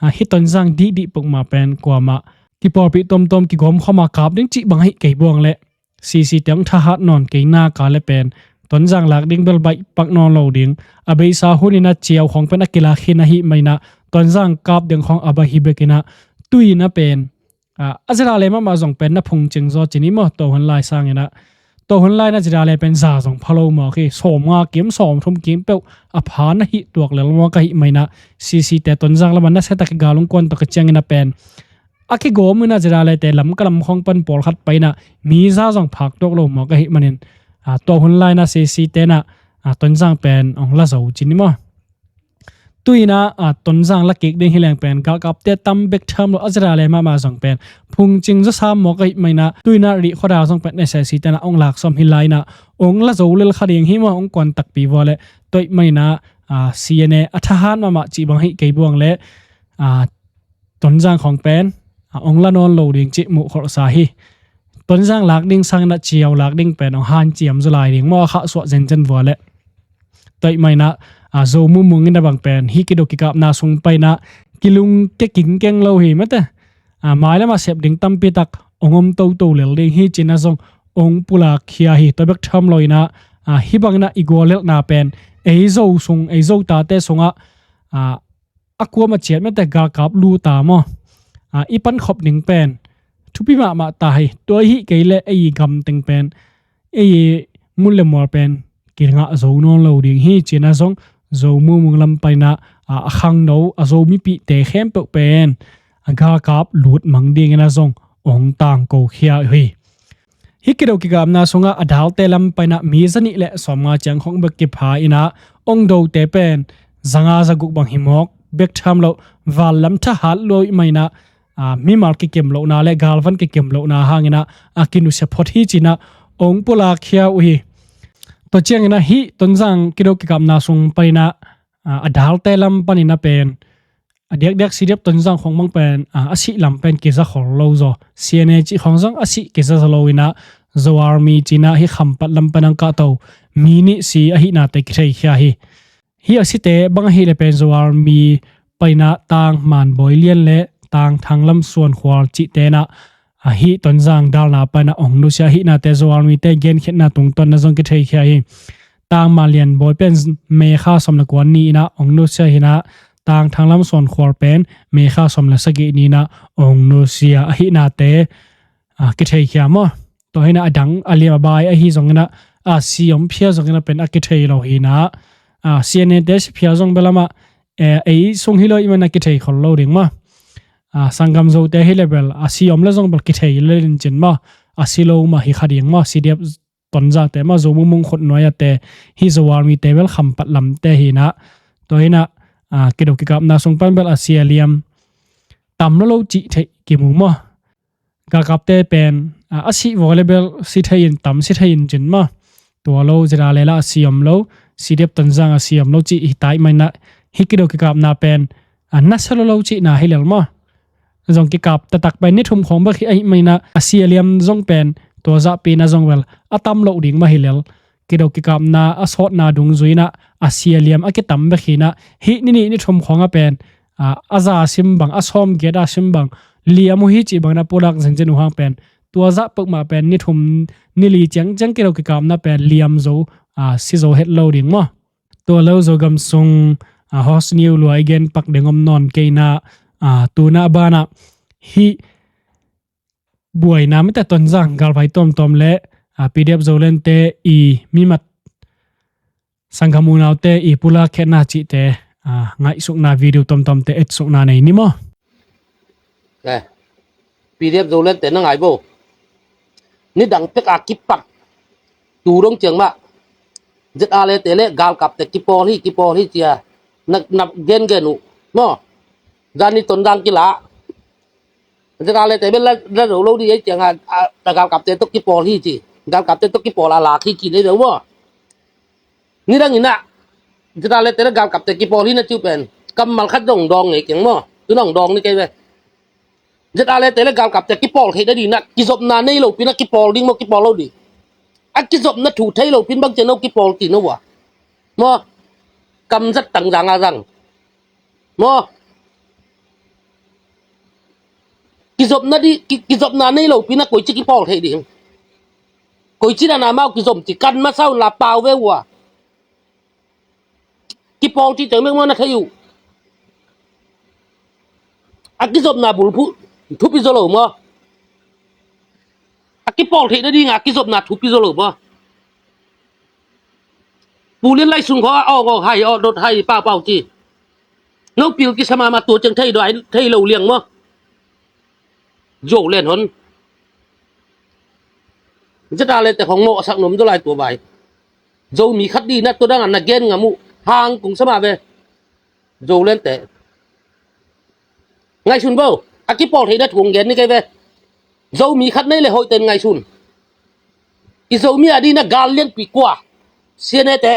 a, hih Tonzang dihdih peuhmah pen kuamah kipawlpih tuamtuam kigawm khawm a kap ding cih bang ahih kei buang leh CC te hong thahat nawn kei nak leh pen Tonzang lak ding bel baih pak nawn lo ding. A beisa hun in a ciau khawng pen a kilak khin ahih manin a Tonzang kap ding khawng a baih hi bek in a tu-in a pen, a, a ZRA le mahmah zong pen na phungcing zaw ci ni maw, tua hun lai sangin a. Tua hun lai-in a ZRA le pen za zong pha lo mawk hi, sawmnga kim, sawmthum kim peuh a pha na hih tuak lel mawk ahih manin a CC te Tonzang lamah nasia tak i galung kuan tawh kiciangin a pen a kigawm in a ZRA le te Lamka lam khawng pan pawlkhat pai-in a mi za zong phak tuak lo mawk ahih manin, a, tua hun lai-in a CC te in a, a, Tonzang pen hong la zo ci ni maw. Tu-in ah, ah, Tonzang la kik ding hi leng pen galkapte tam bek tham lo a, ZRA le mahmah zong pen phungcing zawsam mawk ahih manin ah, tu-in ah Rih khuadau zong pen SAC te in ah hong lak sawm hi lai-in ah hong la zo lel kha ding hi maw, hong kuan takpi vua leh. Tua ahih manin ah, ah, CNA a thahat mahmah cih bang hi kei buang leh, ah, Tonzang khawng pen, ah, hong la nawn lo ding cih muh kholhsa hi. Tonzang lak ding sangin ah Ciau lak ding pen hong hanciam zaw lai ding maw, a khahsuah zenzen vua leh. Tua ahih manin ah, ah, Zo Mung Mung in ah bang pen hih kidop kikapna sung panin ah kilungkia kingkeng lo hi mate. Ah, mailam ah sep ding tampi tak hong om toto lel ding hi ci-in ah zong hong pulak khia hi. Tua bek tham lo-in ah, ah, hih bangin ah i guallelhna pen ei Zo sung, ei Zo tate sungah, ah, a kuamah ciat mate galkap luta maw, ah, i pankhop ding pen thupi mahmah ta hi. Tua ahih kei leh ei gam teng pen, ei mun le mual pen kingah zo nawn lo ding hi ci-in ah zong Zo Mung Mung lam panin ah, ah, a khangno, a Zo mipihte khempeuh pen, ah, galkap lut mang dingin ah zong hong tangko khia uh hi. Hih kidop kikapna sungah a dalte lam panin ah mi zanih le sawmnga ciang khawng bek kipha-in ah, hong dote pen zanga zaguk bang hi mawk bek tham lo, val lam thahat lo ahih manin ah, ah, mimal kikem lohna le galvan kikem lohna hangin ah, a kinusia phot hi ci-in ah hong pulak khia uh hi. Tua ciangin ah hih Tonzang kidop kikapna sung panin ah, ah, a dalte lam panin ah pen a diakdiak CDF Tonzang khawng bang pen, ah, a sih lam pen kiza khol lo zaw. CNA cih khawng zong a sih kiza zaw lo-in ah, Zo Army ci-in ah hih Khampat lam panin ah hong kahto mi nih si ahihnate kithei khia hi. Hih a site bang ahih leh pen Zo Army panin ah Tang Man Bawi Lian le Tang Thang Lam Suan Khual cihte in ah, ah, hih Tonzang dalna panin ah hong nusia ahihnate, Zo Army-te genkhiatna tungtawn in ah zong kithei khia hi. Tang Man Lian Bawi pen May kha sawm le kua ni-in ah hong nusia hi-in ah, Tang Thang Lam Suan Khual pen May kha sawm le sagih ni-in ah hong nusia ahihnate, ah, kithei khia maw. Tua hi-in ah a dang a liam a bai ahi zongin ah, ah, si om phia zongin ah pen a kithei lo hi-in ah, ah, CNA-te si phia zong bel amah, eh, ei sung hi lo ahih manin ah kithei khol lo ding maw. Ah, sanggam Zote hi leh bel a si om leh zong bel kithei lel in cin maw. A si lo mah hi kha ding maw. CDF Tonzangte maw, Zo Mung Mung khut nuai-ate, hih Zo Army-te bel Khampat lamte hi-in ah. Tua hi-in ah, ah, kidop kikapna sung pan bel a si a liam tam lo lo cih theih kimu maw. Galkapte pen, ah, a sih vua leh bel si thei in, tam si thei in cin maw. Tua lo ZRA le lah a si om lo, CDF Tonzang a si om lo cih hi ta ahih manin ah, hih kidop kikapna pen, ah, nasia lo lo cihna hi lel maw. Zong kikap taktak pen ni thum khawng bek hi ahih manin ah, a si a liam zong pen tua zahpi-in ah zong bel a tam loh ding mah hi lel. Kidop kikapna a sawtna dungzui-in ah a si a liam a kitam bek hi-in ah, hih ni nih ni thum khawng ah pen, ah, a za sim bang, a sawmgiat a sim bang liam uh hi cih bangin ah pulak zenzen uh hang pen, tua zah peuhmah pen ni thum ni li ciangciang kidop kikapna pen liam zo, ah, si zo het lo ding maw. Tua lo Zogam sung, ah, hot news lua i gen pak ding om nawn kei-in ah, ah, tu-in ah a ban ah hih buaina mate Tonzang galvai tuamtuam le, ah, PDF Zolandte i mimat sanggam unaute i pulak khiatna cihte, ah, ngaihsutna video tuamtuamte etsukna nei ni maw. Eh, PDF Zolandte na ngai bo. Nidang pek a kipat tu dong ciang mah ZRA-te le galkapte kipawl hi, kipawl hi ci-a na, na gengen uh maw. Zani Tonzang kila ZRA-te bel la, la zo lo ding ei ciang a, a, a galkapte tawh kipawl hi ci. Galkapte tawh kipawl a lak hi ci nei lo maw. Nidang in ah ZRA-te le galkapte kipawl hi na ci uh pen kammal khat zong dawng ngei keng maw. Tu-in hong dawng ni kei ve. ZRA-te le galkapte kipawl theih nading in ah kizopna nei lopi-in ah kipawl ding maw, kipawl lo ding. A kizopna thu thei lopi-in bang ci-a no kipawl ci no uh a maw. Kamzat tang zang a zang maw. Kizopna di, ki, kizopna nei lopi-in ah koici kipawl thei ding. Koici dan a amau kizom ci kan masa un la pau ve uh a. Kipawl cih ciang bek maw na thei uh. A kizopna bulphuh thupi zaw lo maw. A kipawl theih nading a kizopna thupi zaw lo maw. Pu Lian Lai sung khaw a awng awng hai, awh dot hai, pau pau ci. No pil kisa mahmah, tua ciang thei dawh, thei lo liang maw. Zo len hon. ZRA-te khong mawhsak nuam zaw lai tua vai. Zomi khat ding in ah tua dang a na gen ngam uh hang kong sa mah ve. Zoland te ngaihsun bo, a kipawl theihna thu hong gen ni kei ve. Zomi khat nei le hoih ten ngaihsun. I Zomi a ding na gal lianpi kua? C N A te.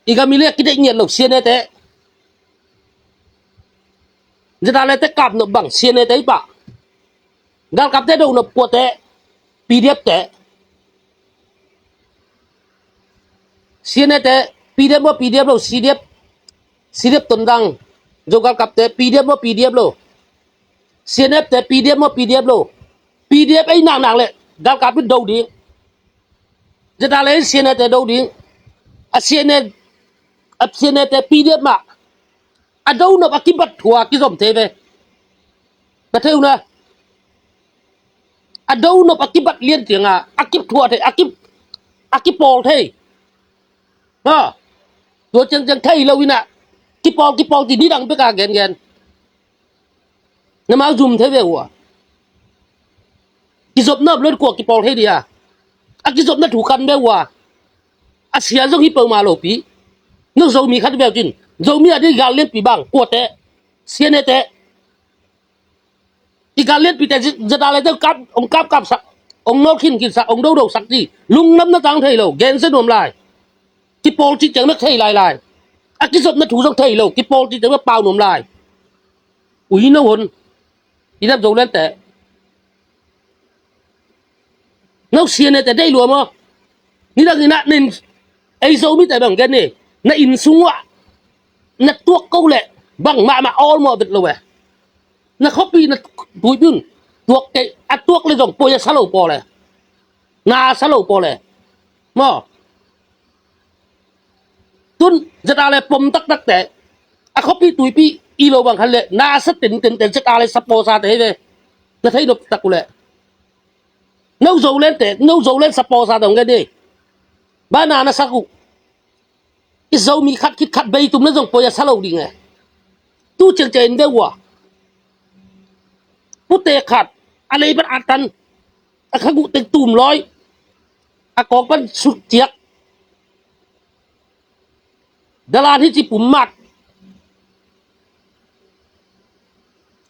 I gam i le a kideih ngiat lo C N A te. Zeta le te kap nop bang C N A te i pah. Galkap te do nop kua te? P D F te. C N A te, P D F maw P D F lo, C D F, C D F tondang. Zo galkap te, P D F maw P D F lo. C N F te, P D F maw P D F lo. P D F ei naknak le galkap in do ding. Zeta le in C N A te do ding. A C N A, a C N A te P D F mah. A do nop a kibat thua kizom thei ve. Ka thei uh na. A do nop a kibat lian cianga a kip thua thei, a kip, a kipawl thei. Ha. Tua ciangciang thei lo ina kipawl kipawl ci nidang beka gengen. Na mau zum thei ve uh a. Kizopna luat kua kipawl thei dia. A kizopna thu kan ve uh a. A sia zong hi peuhmah lopi. No Zomi khat ve uh cin. Zomi a ding gal lianpi bang kua te? C N A te. I gal lianpi te zeta le te kap, ong kap kap sak, ong nol khin khin sak, ong do do sak ci. Lungdam na tang thei lo, gensia nuam lai. Kipawl ci ciang na thei lai lai. A kizopna thu zong thei lo, kipawl ci ciang na pau nuam lai. Ui no hon. I dap Zoland te. No C N A te dei lua maw? Nidang ina nin ei Zomi te bang gen ni. Na inn sung uah na tuak ko le bang mahmah awlmawh vet lo ve. Na khuapi na tuipi un tuak kei a, tuak le zong poi a sa lo paw le. Na a sa lo paw le. Maw? Tun zeta le pom taktak te a khuapi tuipi i lo bang khan le na a sa tenten te zeta le sapaw sa te hi ve. Na thei nop tak uh le. No Zoland te, no Zoland sapaw sa dong gen ni. Ba na na sak uh. I Zomi khat khit khat bei tum na zong poi a sa lo ding e. Tu ciangciang in deuh uh a. Pute khat a lei pan a tan a khaguh teng tum lawi a kawk pan sut ciak. Dalan hi ci pum mat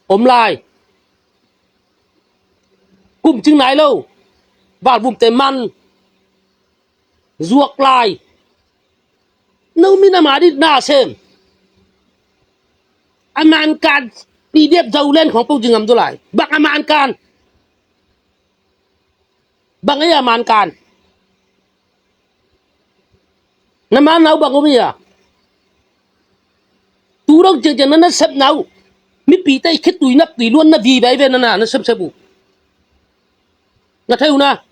om lai. Kum cing nai lo. Valvumte man zuak lai. No mi na ma dih na sem. A mankan P D F Zoland khong po ci ngam zaw lai. Bang a mankan. Bang ei a mankan. Na man nau bang om hi a. Tu dong ciangciang na na sep nau. Mipi te i khitui naptui luan na vi bai ve na na na sep sep uh. Na thei uh na.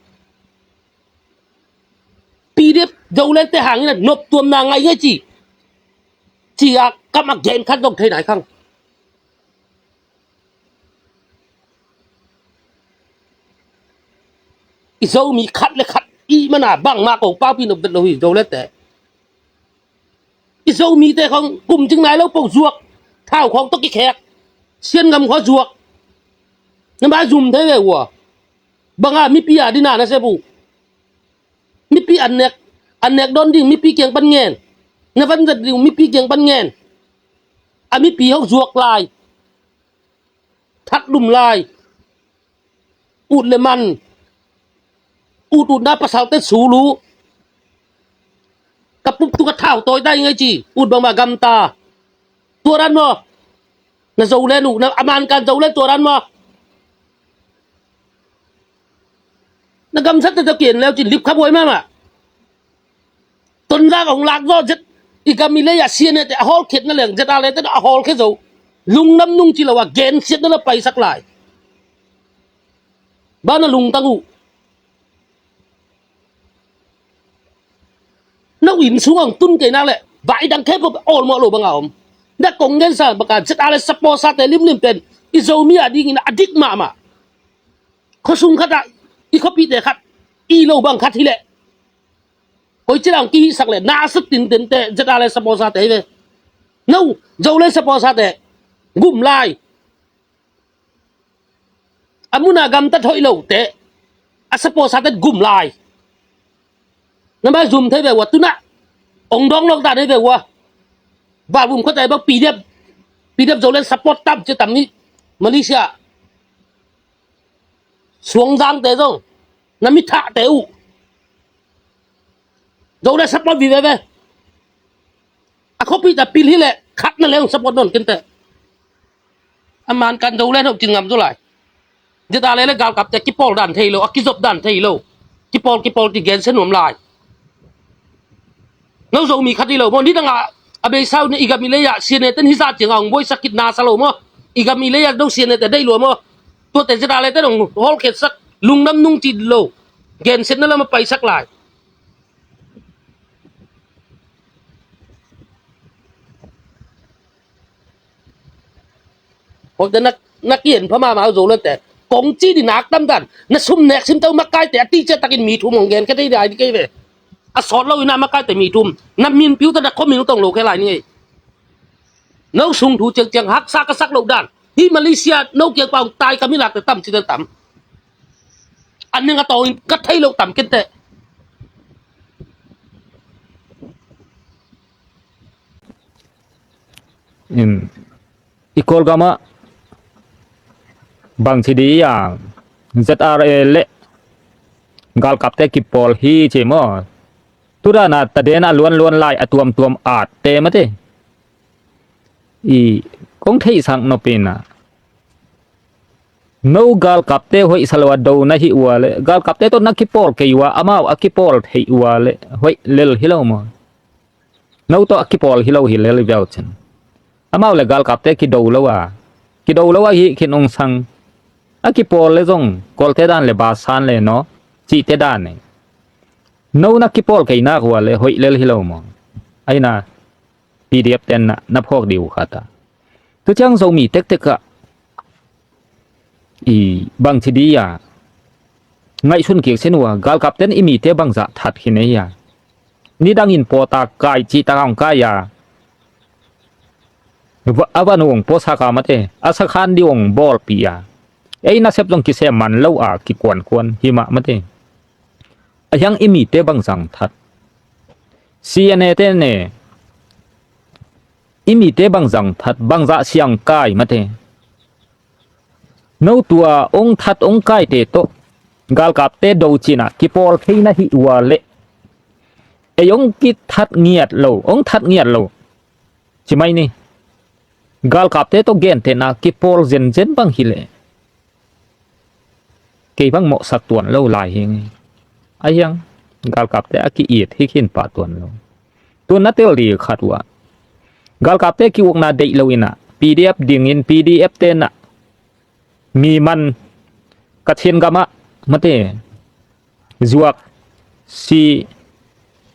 P D F Zoland te hangin a nop tuam na ngai ngai ci. Ci a kam a gen khat dong thei nai khang. I Zomi khat le khat i mana bangmah ko paupi nop vet lo hi Zoland te. I Zomi te khong kum cing nai lo po zuak. Thau khong tawh kikhek. Sian ngam khua zuak. Na mai zum thei ve ua. Banga mipi a dina na sep uh. Mipi an nek, an nek dawn ding mipi kiang pan ngen. Na van zat ding mipi kiang pan ngen. A mipi hok zuak lai. That lum lai. Ut le man. Ut ut na pasalte sulu. Ka pup tu ka thau tawi dai ngai ci. Ut bangmah gamta. Tua dan maw? Na Zoland uh, na a mankan Zoland tua dan maw? Na gamsate tawh kian leu cin lipkha buai mahmah. Tonzang a hong lak zaw zet i gam i lei a sianete a hawlkhiatna leng zet a lete a hawlkhia zo. Lungdam nung ci lo a gensiatna na paisak lai. Bana lungtang uh. Na inn sung a hong tun kei nak leh vai dang khempeuh awlmawh lo banga om. Na kong gensa baka zet a le sapaw sate limlim pen i Zomi a dingin a dik mahmah. Khuasung khatah i khuapihte khat i lo bang khat hileh koi ci dang kihihsak leh na a sut tintente zet a le sapaw sate hi ve. No Zo le sapaw sate gum lai. A muna gamtat hoih lote a sapaw sate gum lai. Na mai zum thei ve ua tunah ong dawng lawk dan thei ve ua. Valvum khuate bang P D F, P D F Zoland support tam ci tam ni. Malaysia suangzangte zong na mi thahte uh Zoland support vive ve. A khuapih ta pil hileh khat na leng support nawn kinte. A man kan Zoland hok cin ngam zo lai. Zeta le le galkapte kipawl dan thei lo, a kizop dan thei lo. Kipawl kipawl ti gensia nuam lai. No Zomi khat hi lo maw, nidangah a beisau ni i gam i lei-ah sianeten hizah ciangah hong buaisak khit nasa lo maw. I gam i lei-ah no sianete deih lua maw. Tuate zeta le te dong hawlkhetsak, lungdam nung cit lo. Gensiatna lam a paisak lai. Hoihte na, na kian pha mahmah uh Zolandte. Kong ci di nak tam dan na sum nek sim tau makaite a ti ciah takin mi thum hong gen khe thei dai di kei ve. A sawt lo ina makaite mi thum na min piu ta na khua min tong lo khe lai ni ngei. No sung thu ciangciang haksa ka sak lo dan. Hi Malaysia no kiang pau tai ka mi lakte tam ci ta tam. An ning a tawng in ka thei lo tam kinte. In i Kawlgamah bangci di a Z R A le galkapte kipawl hi ci maw. Tudana tadena luanluan lai a tuamtuam atte mate. I kong theihsak nopina no galkapte hoih salo a do na hi ua le galkapte tawh na kipawl kei ua amau a kipawl theih ua le hoih lel hi lo maw. No tawh a kipawl hi lo hi lel i viau cin. Amau le galkapte kido lo a kido lo a hi khin ong sang a kipawl le zong Kawlte dan le basan le no cihte dan e. No na kipawl kei nak ua le hoih lel hi lo maw. Aina P D F ten na, na phawk di uh khat a. Tu ciang Zomi tektek ah i bangci di a ngaihsun kik sin ua galkapten i mite bangzah that hi nei a. Nidangin pawtak kai cihtak a hong kai a. A van uh hong pawsak a mate a sakhan di hong bawlpi a. Ei nasep zong kisem man lo a kikuankuan hi mah mate. A hiang i mite bangzah that. C N A te ne i mite bangzah that bangzah siang kai mate. No tua ong that ong kaite tawh galkapte do cinah kipawl thei na hi ua leh ei ong kithat ngiat lo ong that ngiat lo. Ci mai ni. Galkapte tawh gentehna kipawl zenzen bang hileh kei bang mawhsak tuan lo lai hi. A hiang galkapte a ki-it hi khin pah tuan lo. Tun na tel di khat uh ah galkapte ki-ukna deih lo inah P D F dingin P D F tenah mi man Kachin gamah mate zuak si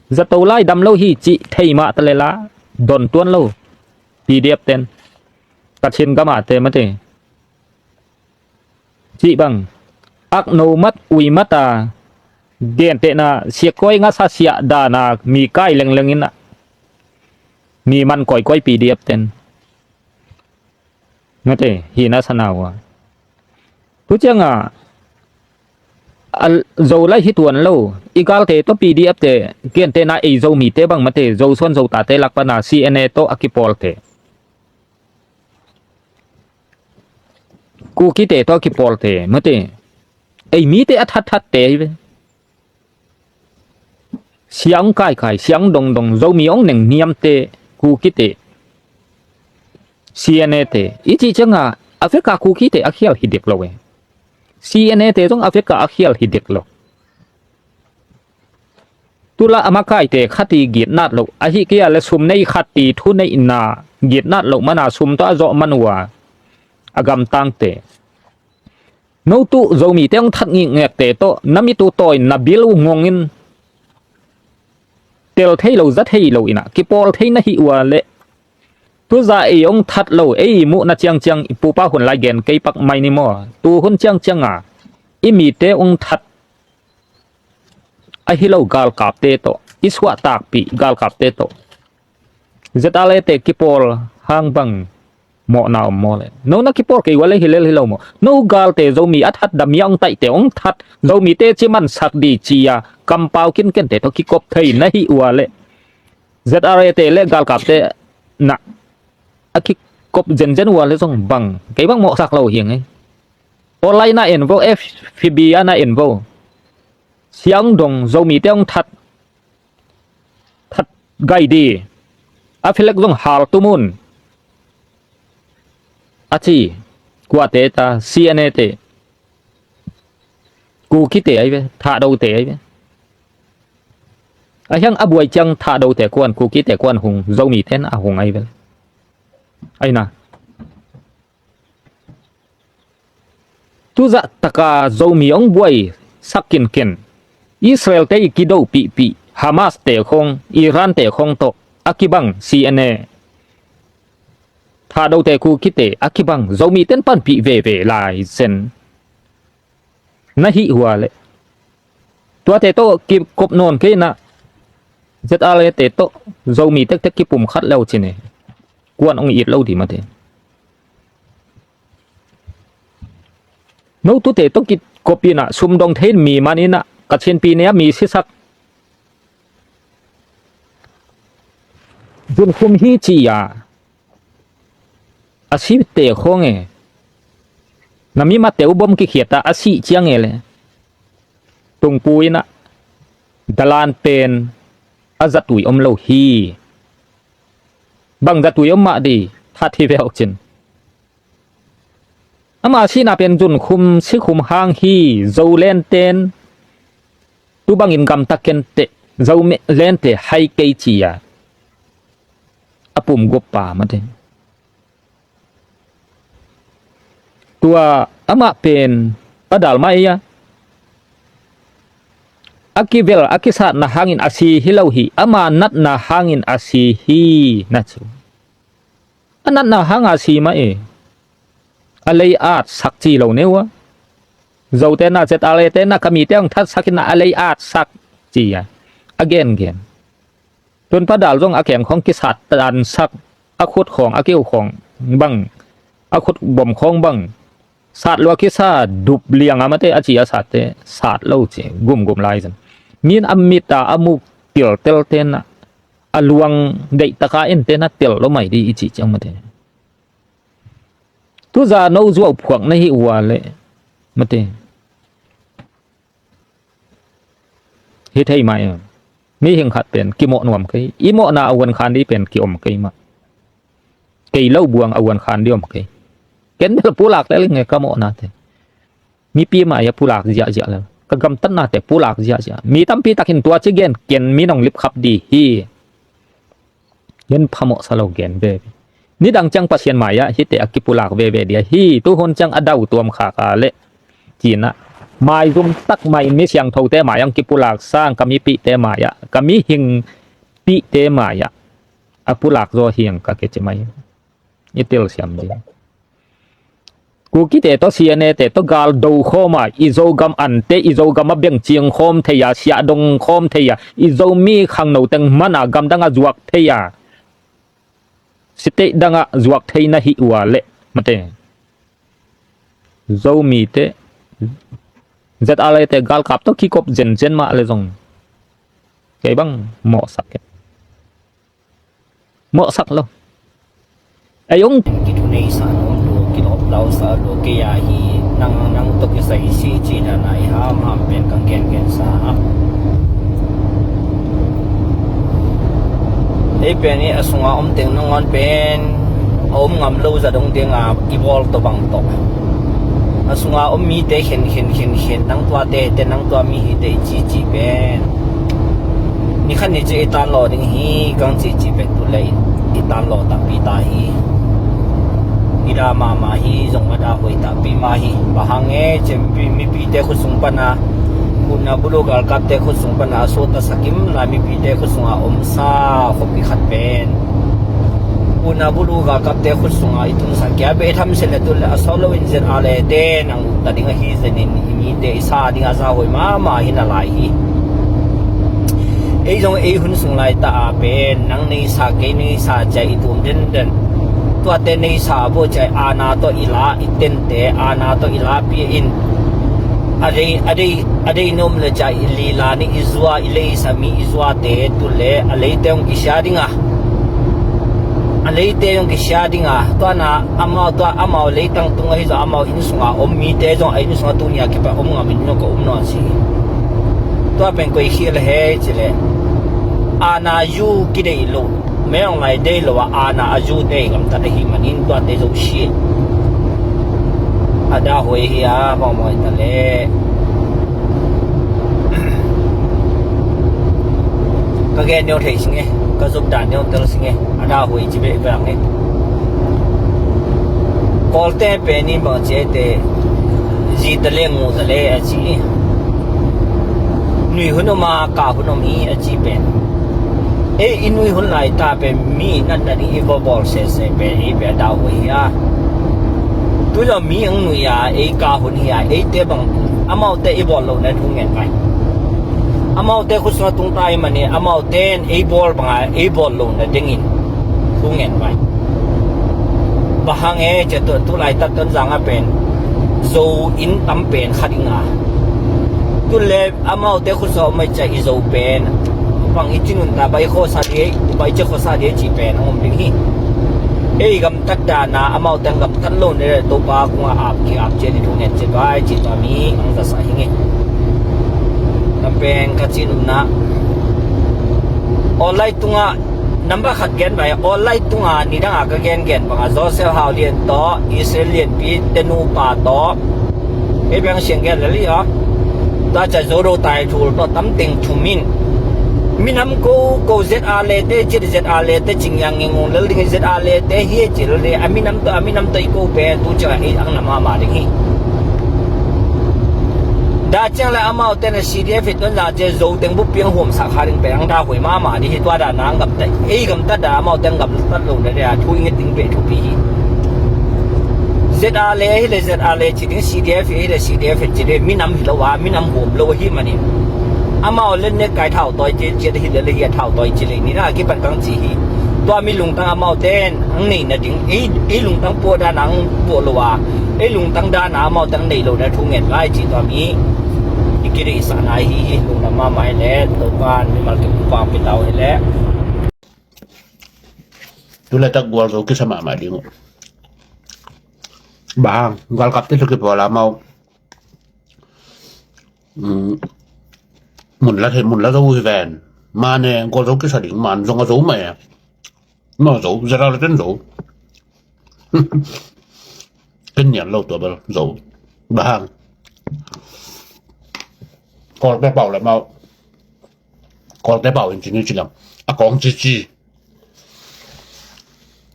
zato lai dam lo hi cih thei mah ta le la don tuan lo. P D F ten Kachin gamah te mate cih bang akno mat ui mat a gentehna siakkuai ngasa siah dana mi kai lengleng inah mi man koikoi P D F ten. Ngate hi na sana ua tu cianga a zo lai hi tuan lo. I galte tawh P D F te gentehna ei Zomite bang mate Zosuan Zotate lak pana C N A tawh a kipawlte Kukite tawh a kipawlte mate ei mite a thatthatte hi ve. Siang kaikai siang dongdong Zomi ong neng niamte Kukite C N A te i cih cianga a veka Kukite a khial hi dek lo e. C N A te zong a veka a khial hi dek lo. Tula a makaite khati gitnat loh ahi kei a le sum nei khati thu neihna gitnat loh mana sum tawh a zawh man uh a a gamtangte no tuh Zomite ong that ngikngekte tawh na mit uh tawi na bil uh ngongin tel thei lo za thei lo inah kipawl thei na hi ua leh tuza ei ong that lo ei muhna ciangciang i pupa hun lai gen kei pak mai ni maw. Tu hun ciangcianga i mite ong that ahi lo galkapte tawh i suahtakpih galkapte tawh Z R A te kipawl hang bang mawhna om maw le no na kipawl kei ua le hi lel hi lo maw. No galte Zomi a that damia ong taihte ong that Zomite cimansak di cia kampau kinkente tawh kikop thei na hi ua le Z R A te le galkapte na a kikop zenzen uh a le zong bang, kei bang mawhsak lo hi ing ei. Online ah en vo, F B a na en vo. Siang dong Zomite hong that, that gai di. A filek zong hal tum un, a ci. Kuate ta, C N A te, Kukite ai ve, Thahdote ai ve. A hiang a buai ciang Thahdote kuan, Kukite kuan hung, Zomite in a hung ai ve. Ai na. Tuzah taka Zomi hong buai sak kinken. Israel te i kido pihpih, Hamas te khong, Iran te khong tawh a kibang, C N A, Thahdote, Kukite a kibang, Zomite in panpih veve lai zen na hih uh a le, tuate tawh kikop nawn kei na, Z R A te tawh Zomi tektek kipum khat leu cin e, kuan hong it lo di mate. No tute tawh kikop in a sum dong thei in mi man in a, ka cinpi ne a mi sisak, zunkhum hi ci a, a site khong e, na mi mate uh bom kikhiat a, a sih ciang e le, tungpu in a, dalan pen a zatui om lo hi. Bang zatui om mah di, that hi ve uh cin. Ama sihna pen zunkhum sikhum hang hi. Zoland ten tu bangin gamta kenteh, Zoland te hai kei ci a, a pum gup pa mate. Tua amah pen Pa Dal mah ei a, a kivel a kisatna hangin a si hi lo hi, ama natna hangin a si hi na ci uh. A natna hanga si mah e. A lei at sak ci lo ne uh a. Zote na, Z R A te na, ka mite hong that sak in a, a lei at sak ci a, a gengen. Tun Pa Dal zong a keng khong kisat tan sak, a khut khong, a kiu khong bang, a khut bom khong bang, sat lua kisa dup liang a mate, a ci a satte sat lo ci, gumgum lai zan. Min a mit a, a muk tiltel te na, a luang deihtaka en te na, tel lo mai di i ci ciang mate. Tuza no zuau phuak na hi uh a le mate. Hi thei mai. Mihing khat pen kimawh nuam kei. I mawhna a uan khan di pen kiom kei mah. Kei lo buang a uan khan di om kei. Ken bel pulak lel nge ka mawhna te. Mipi mai a pulak ziahziah lel. Ka gamtatna te pulak ziahziah. Mi tampi takin tua ci gen, ken mi nong lipkhap di hi. Gen phamawh sa lo gen veve. Nidang ciang Pasian mai-ah hihte a kipulak veve dia hi. Tuhun ciang a dau tuam khak a leh, ci-in ah, maizum tak mai mi siangthote mai-ah kipulak sang, ka mipihte mai-ah, ka mihingpihte mai-ah a pulak zaw hi ang ka kici mai. I telsiam ding. Kukite tawh, C N A te tawh gal do khawm a, i Zogam ante, i Zogam a beng ciang khawm thei a, siah dong khawm thei a, i Zomi khangno teng man a, gamdang a zuak thei a, state dang ah zuak thei na hi uh a leh, mate, Zomite Z R A te galkap tawh kikop zenzen mah leh zong kei bang mawhsak kei. Mawhsak lo. Ei ung. Kithuneisa lo, kilawplausa lo, kei a hi nang, nang tawh kisai si ci-in a i hamham pen ka gengensa. Ei pen i a sunga om teng nangawn pen a om ngam lo za dong ding a, i bawl tawh bang tawh. A sunga om mite khen, khen, khen, khen, nang tuate, te nang tua mi hi te i ci, ci pen. Ni khat ni ci i tan law ding hi, kang ci, ci pen tu lei i tan law takpi ta hi. I da mahmah hi, zong a da hoih takpi mah hi. Bang hang e, cempi, mipite khut sung pan a, utna bulu galkapte khut sung pan a, a sawt a sakim la mipite khut sung a omsa, khopi khat pen. Utna bulu galkapte khut sung a i tunsak kia beh tham se le tu le a sawt lo in Z R A te nang ta ding ahi zenin i mite i sa ding a za hoi mahmah hi na lai hi. Ei zong ei hun sung lai ta a pen nang nei sa kei nei sa cia i tum denden. Tuate nei sa bo cia a na tawh i la i tente a na tawh i la pia in. A dei, a dei, a dei nom le cia i lila ni i zua i lei sa mi i zuate tu le a leite hong kisia ding a. A leite zong kisia dinga, tua na amau, tua amau leitang tung ahi zong amau inn sunga om mite zong a inn sunga tuni a kipan om ngam in zong ka om nawn si. Tua pen koi khial a hei cileh, ana zu kideih lo, mei hong lai deih lo a ana a zu deih gamtat ahi manin tuate zo si. A dah huai hi a bangmawh ta leh ka gen neu thei singe, ka zop dan neu tel singe. A dah huai ci beh bang e. Kawlte pen in bang ci a te, zi ta le ngu ta le a ci. Nui hun om a, ka hun om hi a ci pen. Ei i nui hun lai ta pen mi natna ding i va bawl sese pen ei pen a dah huai hi a. Tu zong mi ang nui a, ei ka hun hi a, eite bang amaute i bawl lo na thu ngen mai. Amaute khut sungah tung ta i mani, amaute in ei bawl banga ei bawl lo na dingin thu ngen mai. Bang hang e cia tu, tu laitak Tonzang a pen Zo inn tam pen khat i nga. Tu le amaute khut sungah om a cia i Zo pen bang i ci nunta bai khawsa di, bai cia khawsa di ci pen a om ding hi. Ei gamtat dana amaute gamtat lo ne Topa kungah ap ki ap cia di thu ngen cia bai ci tua mi ang zasa hi nge. Lam pen ka ci nunna online tungah number khat gen bai, online tunga nidanga ka gengen banga Joseph Hau Lian tawh, Israel Lianpi te nupa tawh, ei beng siang gen lel hi a. Tua ca Zo do tai thul tawh tam teng thum in minam ko ko Z R le te cit Z R le te cing yang ngeng ngong lel ding Z R le te hi cil le a minam tawh a minam tawh i ko pen tu ca ei ang na mama ding hi. Da ciang le amaute na C D F hi tuan za cia Zo teng bup piang huam sak kha ding pen ang da huai mama ding hi tua da nang gamta ei gamta da amaute ang gamta lo na de a thu inget ding pe thu pi hi. Z R le hi le Z R le ci ding C D F hi le C D F ci ding minam hi lo a minam huam lo hi manin. Amau le ne kai thau toi ci ci hi le le hi a thau toi ci le ni na ki pan kang ci hi. Tua mi lungtang amaute ang nei na ding ei lungtang po da nang po lo a ei lungtang da na amaute ang nei lo na thu ngen lai ci tua mi. I kiri i sa nai hi hi lungna ma mai le Topan mimal ki pa pi tau hi le. Tu le tak gual zo kisa ma ma ding. Bang galkap te tu ki pola mau. Mun la the mun la zo hi ven. Ma ne gual zo kisa ding man zong a zo ma e. No zo zara le ten zo. Ken nian lo tua bel zo. Bang Kawlte pau le mau. Kawlte pau in ci ni ci lam a kawng ci ci.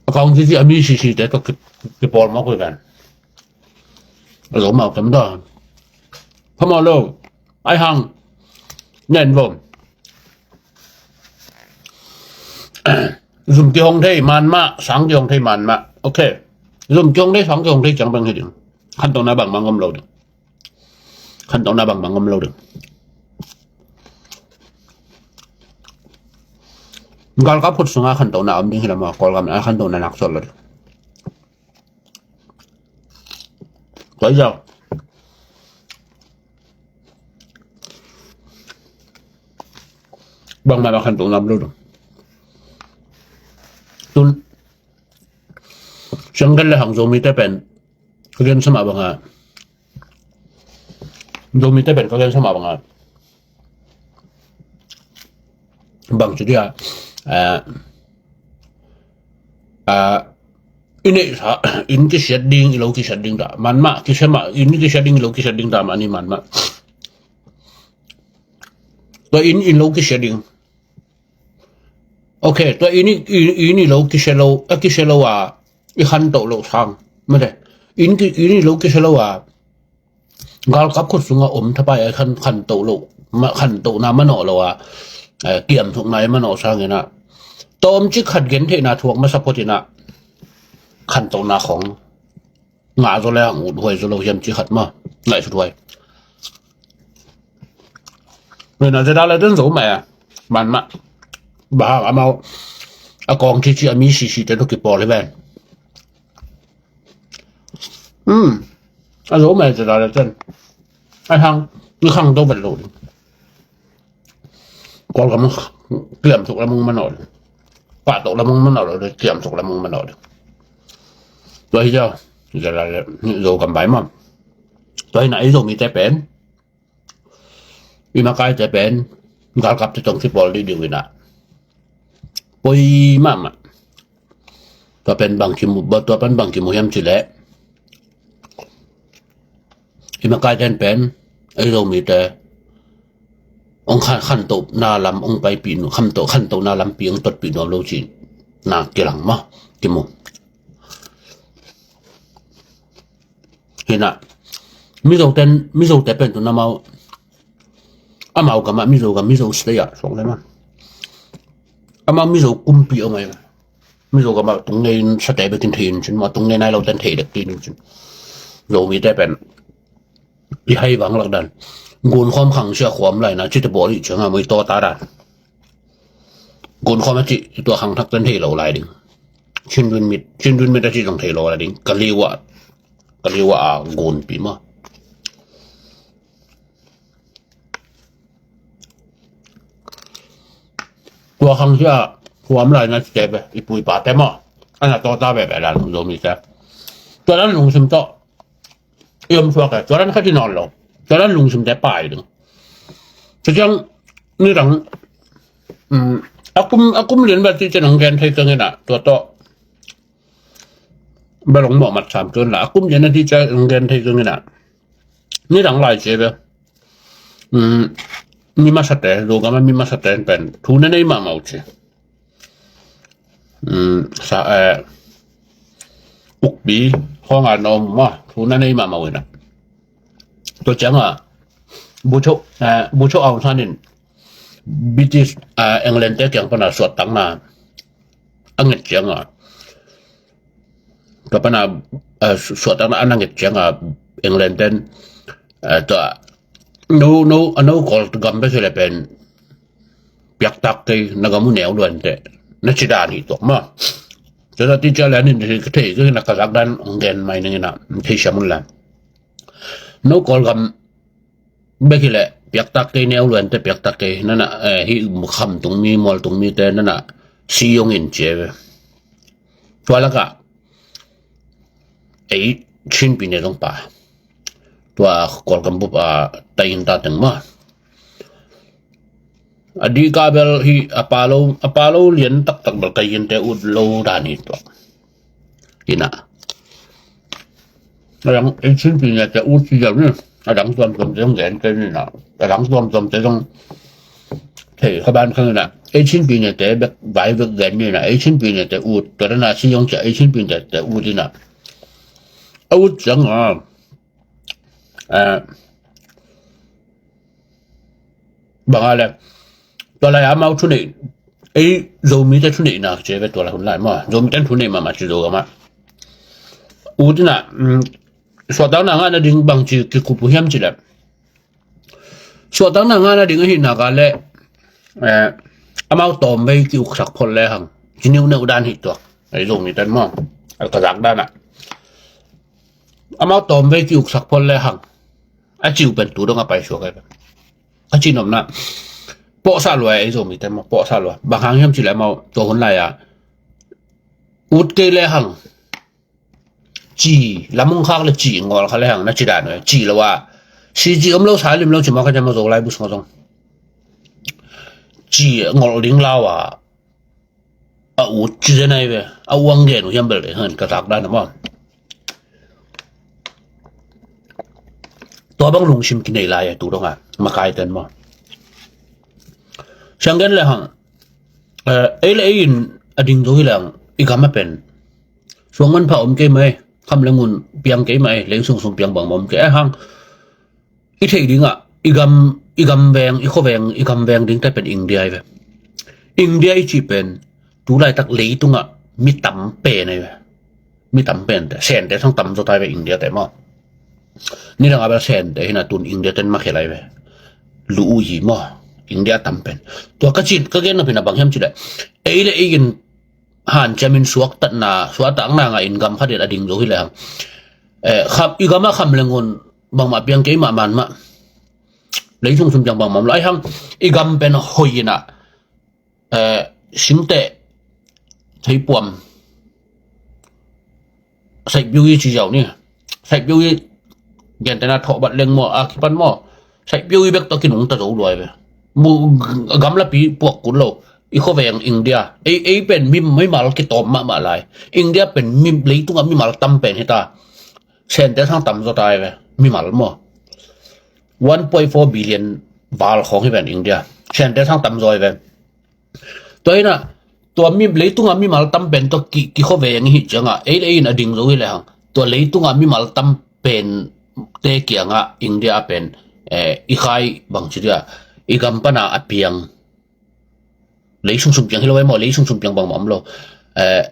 A kawng ci ci a mi si si te tawh kipawl mawk hi ven. A zo mau tem daw. Phamawh lo. Ai hang nen vom. Zum kihong thei man mah, sang kihong thei man mah. Ok. Zum kihong thei, sang kihong thei ciang bang hi ding. Khantohna bangmah om lo ding. Khantohna bangmah om lo ding. Galkap khut sunga khantohna om ding hi lam a Kawlgam a khantohna nak sual lo ding. Tua i zau bangmah bang khantohna om lo ding. Tun Shanghai le Hangzhou mite pen ka gen sama banga Zomi te pen ka gen sama banga bang ci dia i neihsa in kisiat ding i lo kisiat ding ta manmah kisema in kisiat ding i lo kisiat ding ta mah ni manmah. Tua in in lo kisiat ding. Ok, tua in i lo kisia lo a kisia lo a i khantoh loh sang mate in i lo kisia lo a galkap khut sunga om thapai a khantoh loh khantohna manawh lo a kiamthukna i manawh sangin ah tawmcik khat gentheihna thuak masa photin ah khantohna khong ngah zaw le ang uthuai zaw lo hiam ci khat maw ngaihsuthuai. Nuna zeda le den zo mah a manmah bahang amau a kawng cici a mi sisi te tu kipawl hi ven. A zo mah zeda le den a hang ni khang do vet lo ding. Kawlgam kiamthuk lamung manawh ding. pahtawn lam hong manawh lo ding, kiamsuk lam hong manawh ding. Tua hi zaw, Zogam bai mah. Tua hi na, ei Zomite pen, i makaite pen galkapte tawh kipawl dih ding uh hi na, poi mahmah. Tua pen bang kimu, tua pen bang kimu hiam cih leh, i makaite pen ei Zomite hong khan, khantohna lam hong paipih nuam, khantoh, khantohna lampi hong totpih nuam lo cihna kilang mah kimu. Hi na, Mizote, Mizote pen tu na amau, amau gam ah, Mizo gam, Mizo state ah suak le mah, amau Mizo kumpi om ai. Mizo gam ah tung ngei sate bekin thei in cin, amau tung ngei nai lote thei dek ding in cin. Zomite pen i hai vang lak dan, gunkhawm khangsia khawm lai na, cite bawl i ciang a mui tawta dan. Gunkhawm a cih tua khangthakte thei lo lai ding. Cindun mit, cindun mit a cih zong thei lo lai ding. Ka liu ah, ka liu ah a gunpi mah. Tua khangsia khawm lai na cite be, i pu i pate mah, a na tawta veve dan Zomite. Tua dan lungsim tawh i om suak e, tua dan khat hi nawn lo. Tua dan lungsimte pai ding. Tua ciang nidang, um, a kum, a kum lian bel cih ciang hong gen thei keng hi na, tua tawh bel hong mawhmat sam keng hi na, a kum lian a cih ciang hong gen thei keng hi na. Nidang lai ci ve. Um, mi masate, Zogam a mi masate pen thu na nei mahmah uh ci. Um, sa, eh, ukpi khawng a na om mah, thu na nei mahmah uh hi na. Tua ciang a, Bogyoke, eh, Bogyoke Aung San in British, eh, England te kiang pan a suahtakna a nget ciang a, tua pan a, eh, su-, suahtakna a na nget ciang a, England ten, eh, tua, no, no, a no Kawl gam bek hi le pen piaktak kei, na gam uh neu lua inteh, na ci dan hi tuak mah. Tua tua cih ciang le a nin hi ka thei, ka hi na ka zak dan hong gen mai ning hi na, thei siam un la. No Kawl gam bek hi le piaktak kei, neu lua inteh piaktak kei, na na, eh, hih kham tung mi, mual tung mite, na na, si hong in ci ve. Tua lak ah ei Chin pyine zong pai. Tua Kawlgam bup a tai in ta teng mah. A dih kah bel hi a pa lo, a pa lo lian taktak bel ka yinte ut lo dan hi tuak. Hi na. A dang ei Chin pyinete ut ci zau ni. A dang tuamtuamte zong gen kei ni na. A dang tuamtuamte zong thei kha ban kha ni na. Ei Chin pyinete bek vai bek gen ni na. Ei Chin pyinete ut. Tua dan a si zong cia ei Chin pyinete ut hi na. A ut ciang a, eh, bang a le, tua lai a amau thuneih, ei Zomite thuneihna ci ve tua lai hun lai maw. Zomite thuneih mahmah ci Zogam ah. Ut hi na, mm, suahtakna ngahna ding bang ci kikup uh hiam cih leh, suahtakna ngahna ding ahih nak leh, eh, amau tawmvei ki-uksak phot lehang, ci niuhneuh dan hi tuak. Ei Zomite maw, a ka zak dan ah, amau tawmvei ki-uksak phot lehang, a ci uh pen tu dong a paisuak ei. A cihnopna, pawhsah lua ei Zomite maw, pawhsah lua. Bang hang hiam cih leh amau tua hun lai a ut kei lehang, ci, lam hong khak leh ci ngol kha lehang na ci dan uh, ci lo a, si ci om lo, sa lim lo ci maw, ka ci maw, Zolai bu sung a zong ci ngol ding lau a, a ut ci zen ai ve, a uang gen uh hiam bel ve hen ka zak dan a maw. Tua bang lungsim kinei lai a tu dong a, makaite maw. Siang gen lehang, eh, ei le ei in a ding zo hi lehang, i gam a pen suang manpha om kei mai, kham le ngun piang kei mai, lei sung sung piang bang om kei. A hang, i theih ding ah, i gam, i gam veng, i khuaveng, i gam veng dingte pen India hi ve. India i cih pen tu laitak leitung ah mi tam pen hi ve. Mi tam pente, Sente sang tam zaw ta hi ve India te maw. Nidang a bel Sente hi na, tun India ten makhia lai ve. Lu u yi maw, India tam pen. Tua ka cih, ka gen nop hi na bang hiam cih leh, ei le ei in hanciamin suaktatna, suahtakna ngah in gam khat in a ding zo hi lehang, eh, kham, i gam ah kham le ngun bangmah piang kei mah, man mah, lei sung sung piang bangmah om lo. Ai hang, i gam pen hoih hi na, eh, singteh, Theipuam. Saihpiu i ci ziau ni. Saihpiu i gentena thawhbat leng maw, a kipan maw. Saihpiu i bek tawh kinungta zo luai ve. Mu gamlapi puak kul lo. I khuaveng India. Ei, ei pen mi, mimal kitawm mahmah lai. India pen mi, leitungah mimal tam pen hita. Sente sang tam zaw tai ve. Mimal maw. One point four billion val khawng hi ven India. Sente sang tam zaw hi ven. Tua inah, tua mi, leitungah mimal tam pen tua ki, kikhuaveng i hih ciangah, ei le ei in a ding zo hi lehang. Tua leitungah mimal tam pen te kiangah India pen, eh, i khai bang ci dia, i gam pana a piang. Lei sungsung piang hi lo e maw, lei sungsung piang bangmah om lo. Eh,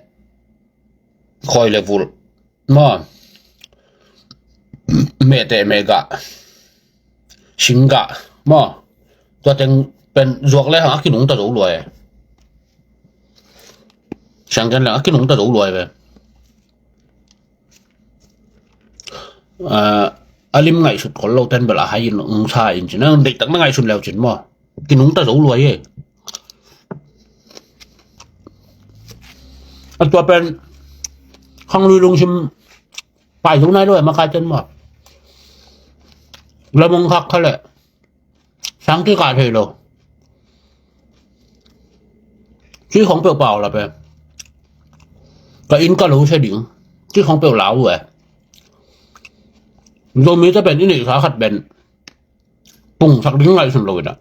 khawi le vulh maw, mehteh mehgah, singgah maw, tua teng pen zuak lehang a kinungta zo luai. Sianggen lehang a kinungta zo luai ve. Ah, a lim ngaihsut khol lo ten bel a hai in ung sa in cin, a deihtak na ngaihsun leu cin maw. Kinungta zo luai e. A tua pen khanglui lungsim pai zo nai lo e, makai ten maw. Lamong khak kha leh sang kikah thei lo. Ci khong peuh pau la pen ka inn ka lo sia ding. Ci khong peuh lau e. Zomite pen i neihsa khat pen pungsak ding ngaihsun lo inah,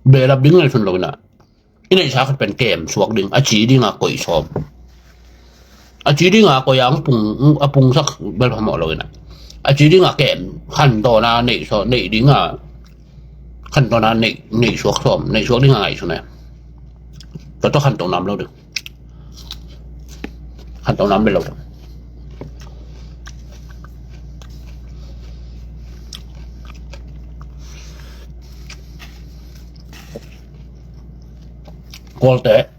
behlap ding ngaihsun lo inah, i neihsa khat pen kem suak ding, a ci dinga koih sawm. A ci dinga koih a pung, a pungsak bel phamawh lo inah, a ci dinga kem khantawna neih sawm, neih dinga khantawna neih, neih suak sawm, neih suak dinga ngaihsun e. Tua tawh khanto nam lo ding. Khanto nam bel lo. Kawlte,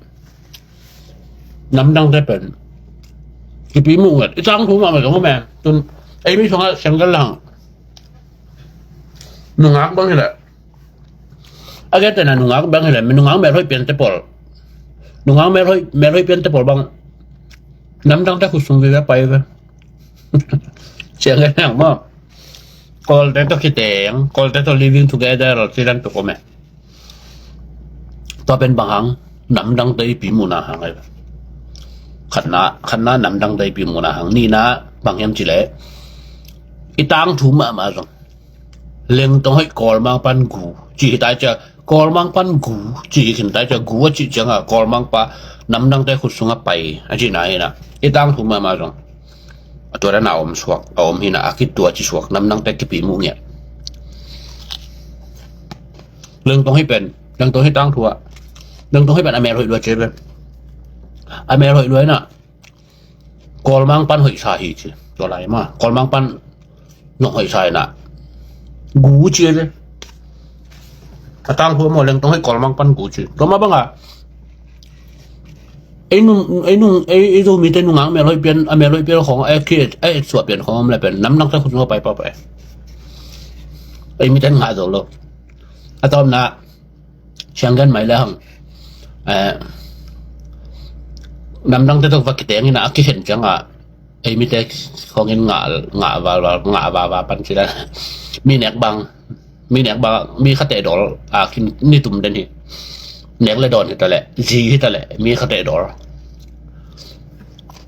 namdangte pen kipi muh nget. I tangthu mahmah zong om e. Tun ei mi sungah sianggal lang. Nungak bang hileh. A gentena nungak bang hileh, nungak melhoih piante pawl. Nungak melhoih, melhoih piante pawl bang. Namdangte khut sung vive pai ve. Sianggal lang maw. Kawlte tawh kiteng, Kawlte tawh living together ci dan peuh om e. Tua pen bang hang, namdangte i pi muhna hang e. Khatna, khatna namdangte i pi muhna hang. Nihna bang hiam cileh, i tangthu mahmah zong Lengtong hoih Kawlmang pan gu ci hi tai cia, Kawlmang pan gu ci hi khin tai cia, gu a cih cianga Kawlmang pa namdangte khut sunga pai a cihna hina. I tangthu mahmah zong a tua dana a om suak, a om hina, a kitua ci suak, namdangte kipi muh ngiah. Lengtong hoih pen, Lengtong hoih tangthu ah, Lengtong hoih pen a mel hoih lua cia pen, a mel hoih lua hina. Kawlmang pan hoihsa hi ci. Tua lai ma Kawlmang pan nong hoihsa hina. Gu ci e. A tangthu maw, Lengtong hoih Kawlmang pan gu ci. Tua ma banga ei nung, ei nung, ei, ei Zomite nungak mel hoih pian, a mel hoih pian khong, a et, a et suah pian khong om le pen namdangte khut sunga pai pah pai. Ei mite ngah zo lo. A tawpna, sianggen mai le hang. Eh, namdangte tawh va kiteng hina, a kikhen cianga ei mite khongin ngah, ngah val val, ngah val val pan ci la. Mi nek bang, mi nek bang, mi khateh dawl a khin ni tum den hi. Nek le dawn hi ta leh, zi hi ta leh, mi khateh dawl.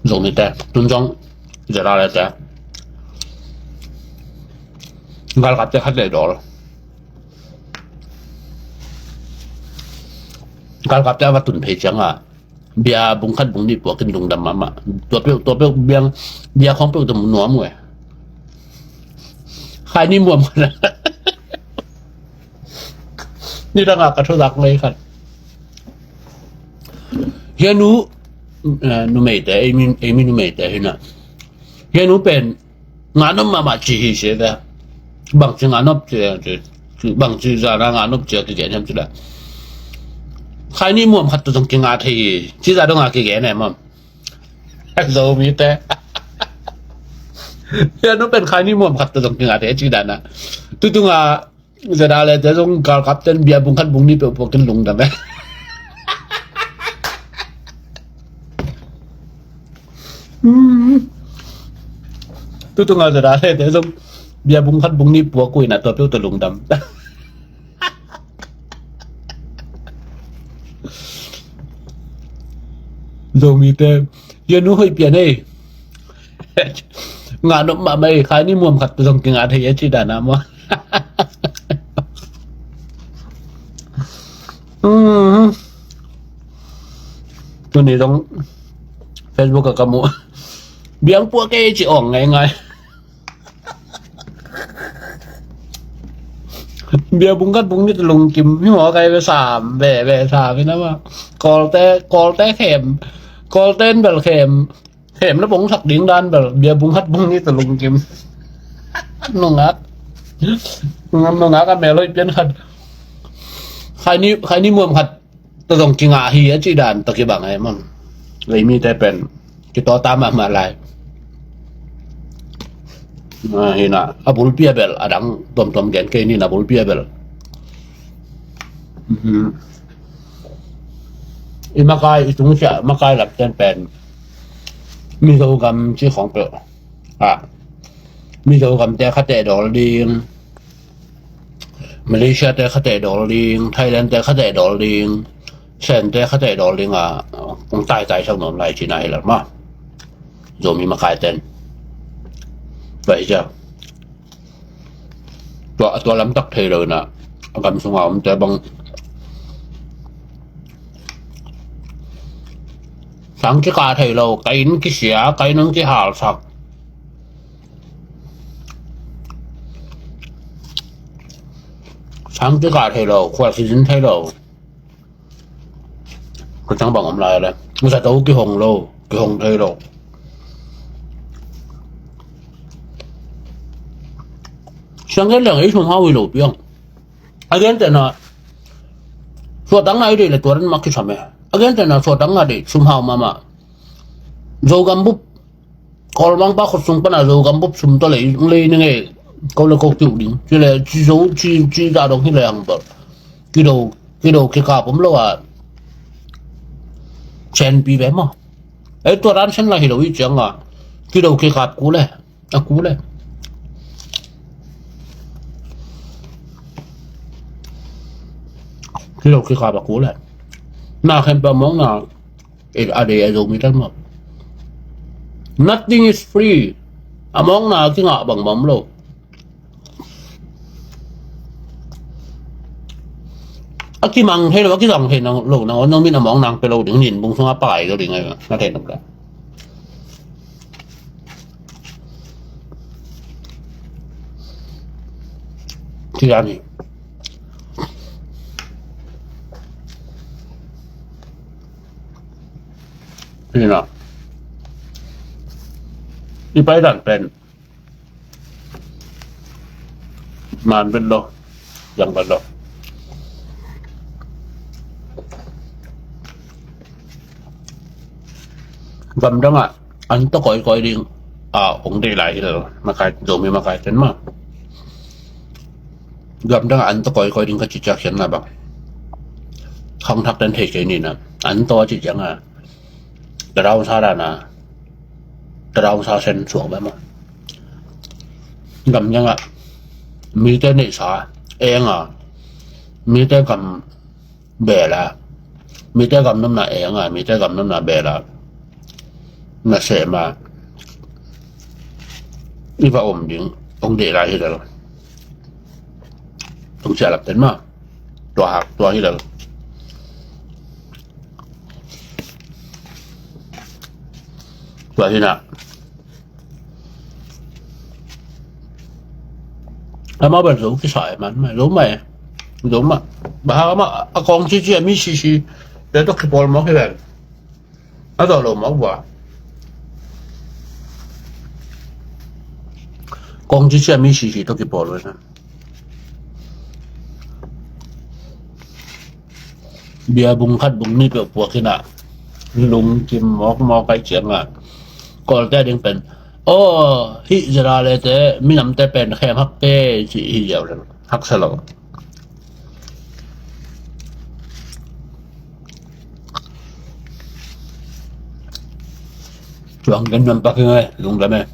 Zomite, tun zong ZRA le te, galkapte khateh dawl. Galkapte a va tun phei cianga bia bung khat bung nih puakin lungdam mahmah. Tua peuh, tua peuh biang, bia khawng peuh tua mu nuam uh e. Khai ni muam khat. Ni danga ka thuzak ngei khat. Hianu, eh, numeite, ei mi, ei mi numeite hina. Hianu pen Nganop mahmah ci hi sia ve. Bangci nganop ci, ci, bangci zana nganop ci a kigen hiam ci la. Khai ni muam khat tawh zong kinga thei hi. Ci za donga kigen e muam. Zomite. Hianu pen khai ni muam khat tawh zong kinga thei ci dana. Tutunga ZRA le te zong galkapten bia bung khat bung nih peuh puakin lungdam e. Hmm. Tutung a zada le te zong bia bung khat bung nih puak uh in a tua peuh tawh lungdam. Zomite, ia nu hoih pian ei. Ngah nop mahmah ei, khai ni muam khat zong kingah thei a ci dan a maw. Hmm. Tuni zong Facebook ah ka mu. Biang puak ei ci awng ngaingai. Bia bung khat bung nih lungkim hi maw, kai ve sam ve ve sam hi na maw. Kawlte, Kawlte khem, Kawlte in bel khem, khem na bong sak ding dan bel bia bung khat bung nih lungkim. Nungak, nungak a mel hoih pian khat. Khai ni, khai ni muam khat tawh zong kingah hi a cih dan tawh kibang e maw. Leimite pen kitawta mahmah lai. Ah, hi na, a bulpi a bel a dang tuamtuam gen kei ni na, a bulpi a bel. Mhm. I makai, i tungsiah makai lamten pen Mizo gam ci khong peuh. Ah, Mizo gamte kha teh dawl ding, Malaysia te kha teh dawl ding, Thailand te kha teh dawl ding, Sen te kha teh dawl ding a, kong taitai sak nuam lai cina hi lel maw. Zomi makai ten. Tua hi cia. Tua, tua lamtak thei lo ina, a gam sunga omte bang. Sang kika thei lo, ka inn kisia, ka inn hong kihalsak. Sang kika thei lo, khua kizin thei lo. Ka cang bang om lai le. Ka sa to kihong lo, kihong thei lo. Siang gen leng ei sum hau hi lo piang. A gen tena, suatang nai dei le tua dan mak kisam e. A gen tena, suatang nai dei sum hau mama. Zogam bup Kawlmangpa khut sung pana Zogam bup sum tawh lei, lei ning e, ko le ko kiu ding. Ci le, ci zo, ci, ci da dong hi le ang bal. Kido, kido kikap om lo a. Chenpi ve maw. Ei tua dan sen la hi lo i ciang a. Kido kikap ku le. A ku le. Kido kikap a ku le. Na khem pa mong na. Eh, a dei a Zomi tan maw. Nothing is free. A mawkna a kingah bangbang om lo. A kimang thei lo, a kizang thei lo nangawn, nong min a mawkna pe lo ding, nin bung sunga pakai lo ding, na thei nop le. Ci dan hi. Hi na. I pai dan pen. Man vet lo. Yang vet lo. Gamdang ah an tawh kawikawi ding a hong deih lai hi lo. Makai, Zomi makai ten maw. Gamdang ah an tawh kawikawi ding ka ci ciak hian na bang. Khangthak ten thei kei ni na. An tawh a ci ciang a. Tadau sa dan a. Tadau sa sen suak bek maw. Gamdang ah. Mite neihsa. Eng a. Mite gam bel a, mite gam nopna eng a, mite gam nopna bel a, na sem a, i va om ding hong deih lai hi lel. Hong ciah lap ten maw. Tua hak, tua hi lel. Tua hi na. Amau bel Zo kisai man mah, Zo mah, Zo mah. Bang hang amau a kawng cici a mi sisi te tawh kipawl mawk hi ven. A zawh lo mawk bua. Kawng cici a mi sisi tawh kipawl ven. Bia bung khat bung nih peuh puak hi na. Lungkim mawkmawk ai ciang a. Kawlte ding pen. Aw, hih zera le te, minamte pen khem hak te, ci hi ziau le. Haksa lo. Cuang gen nuam pak hi ngai, lungdam e.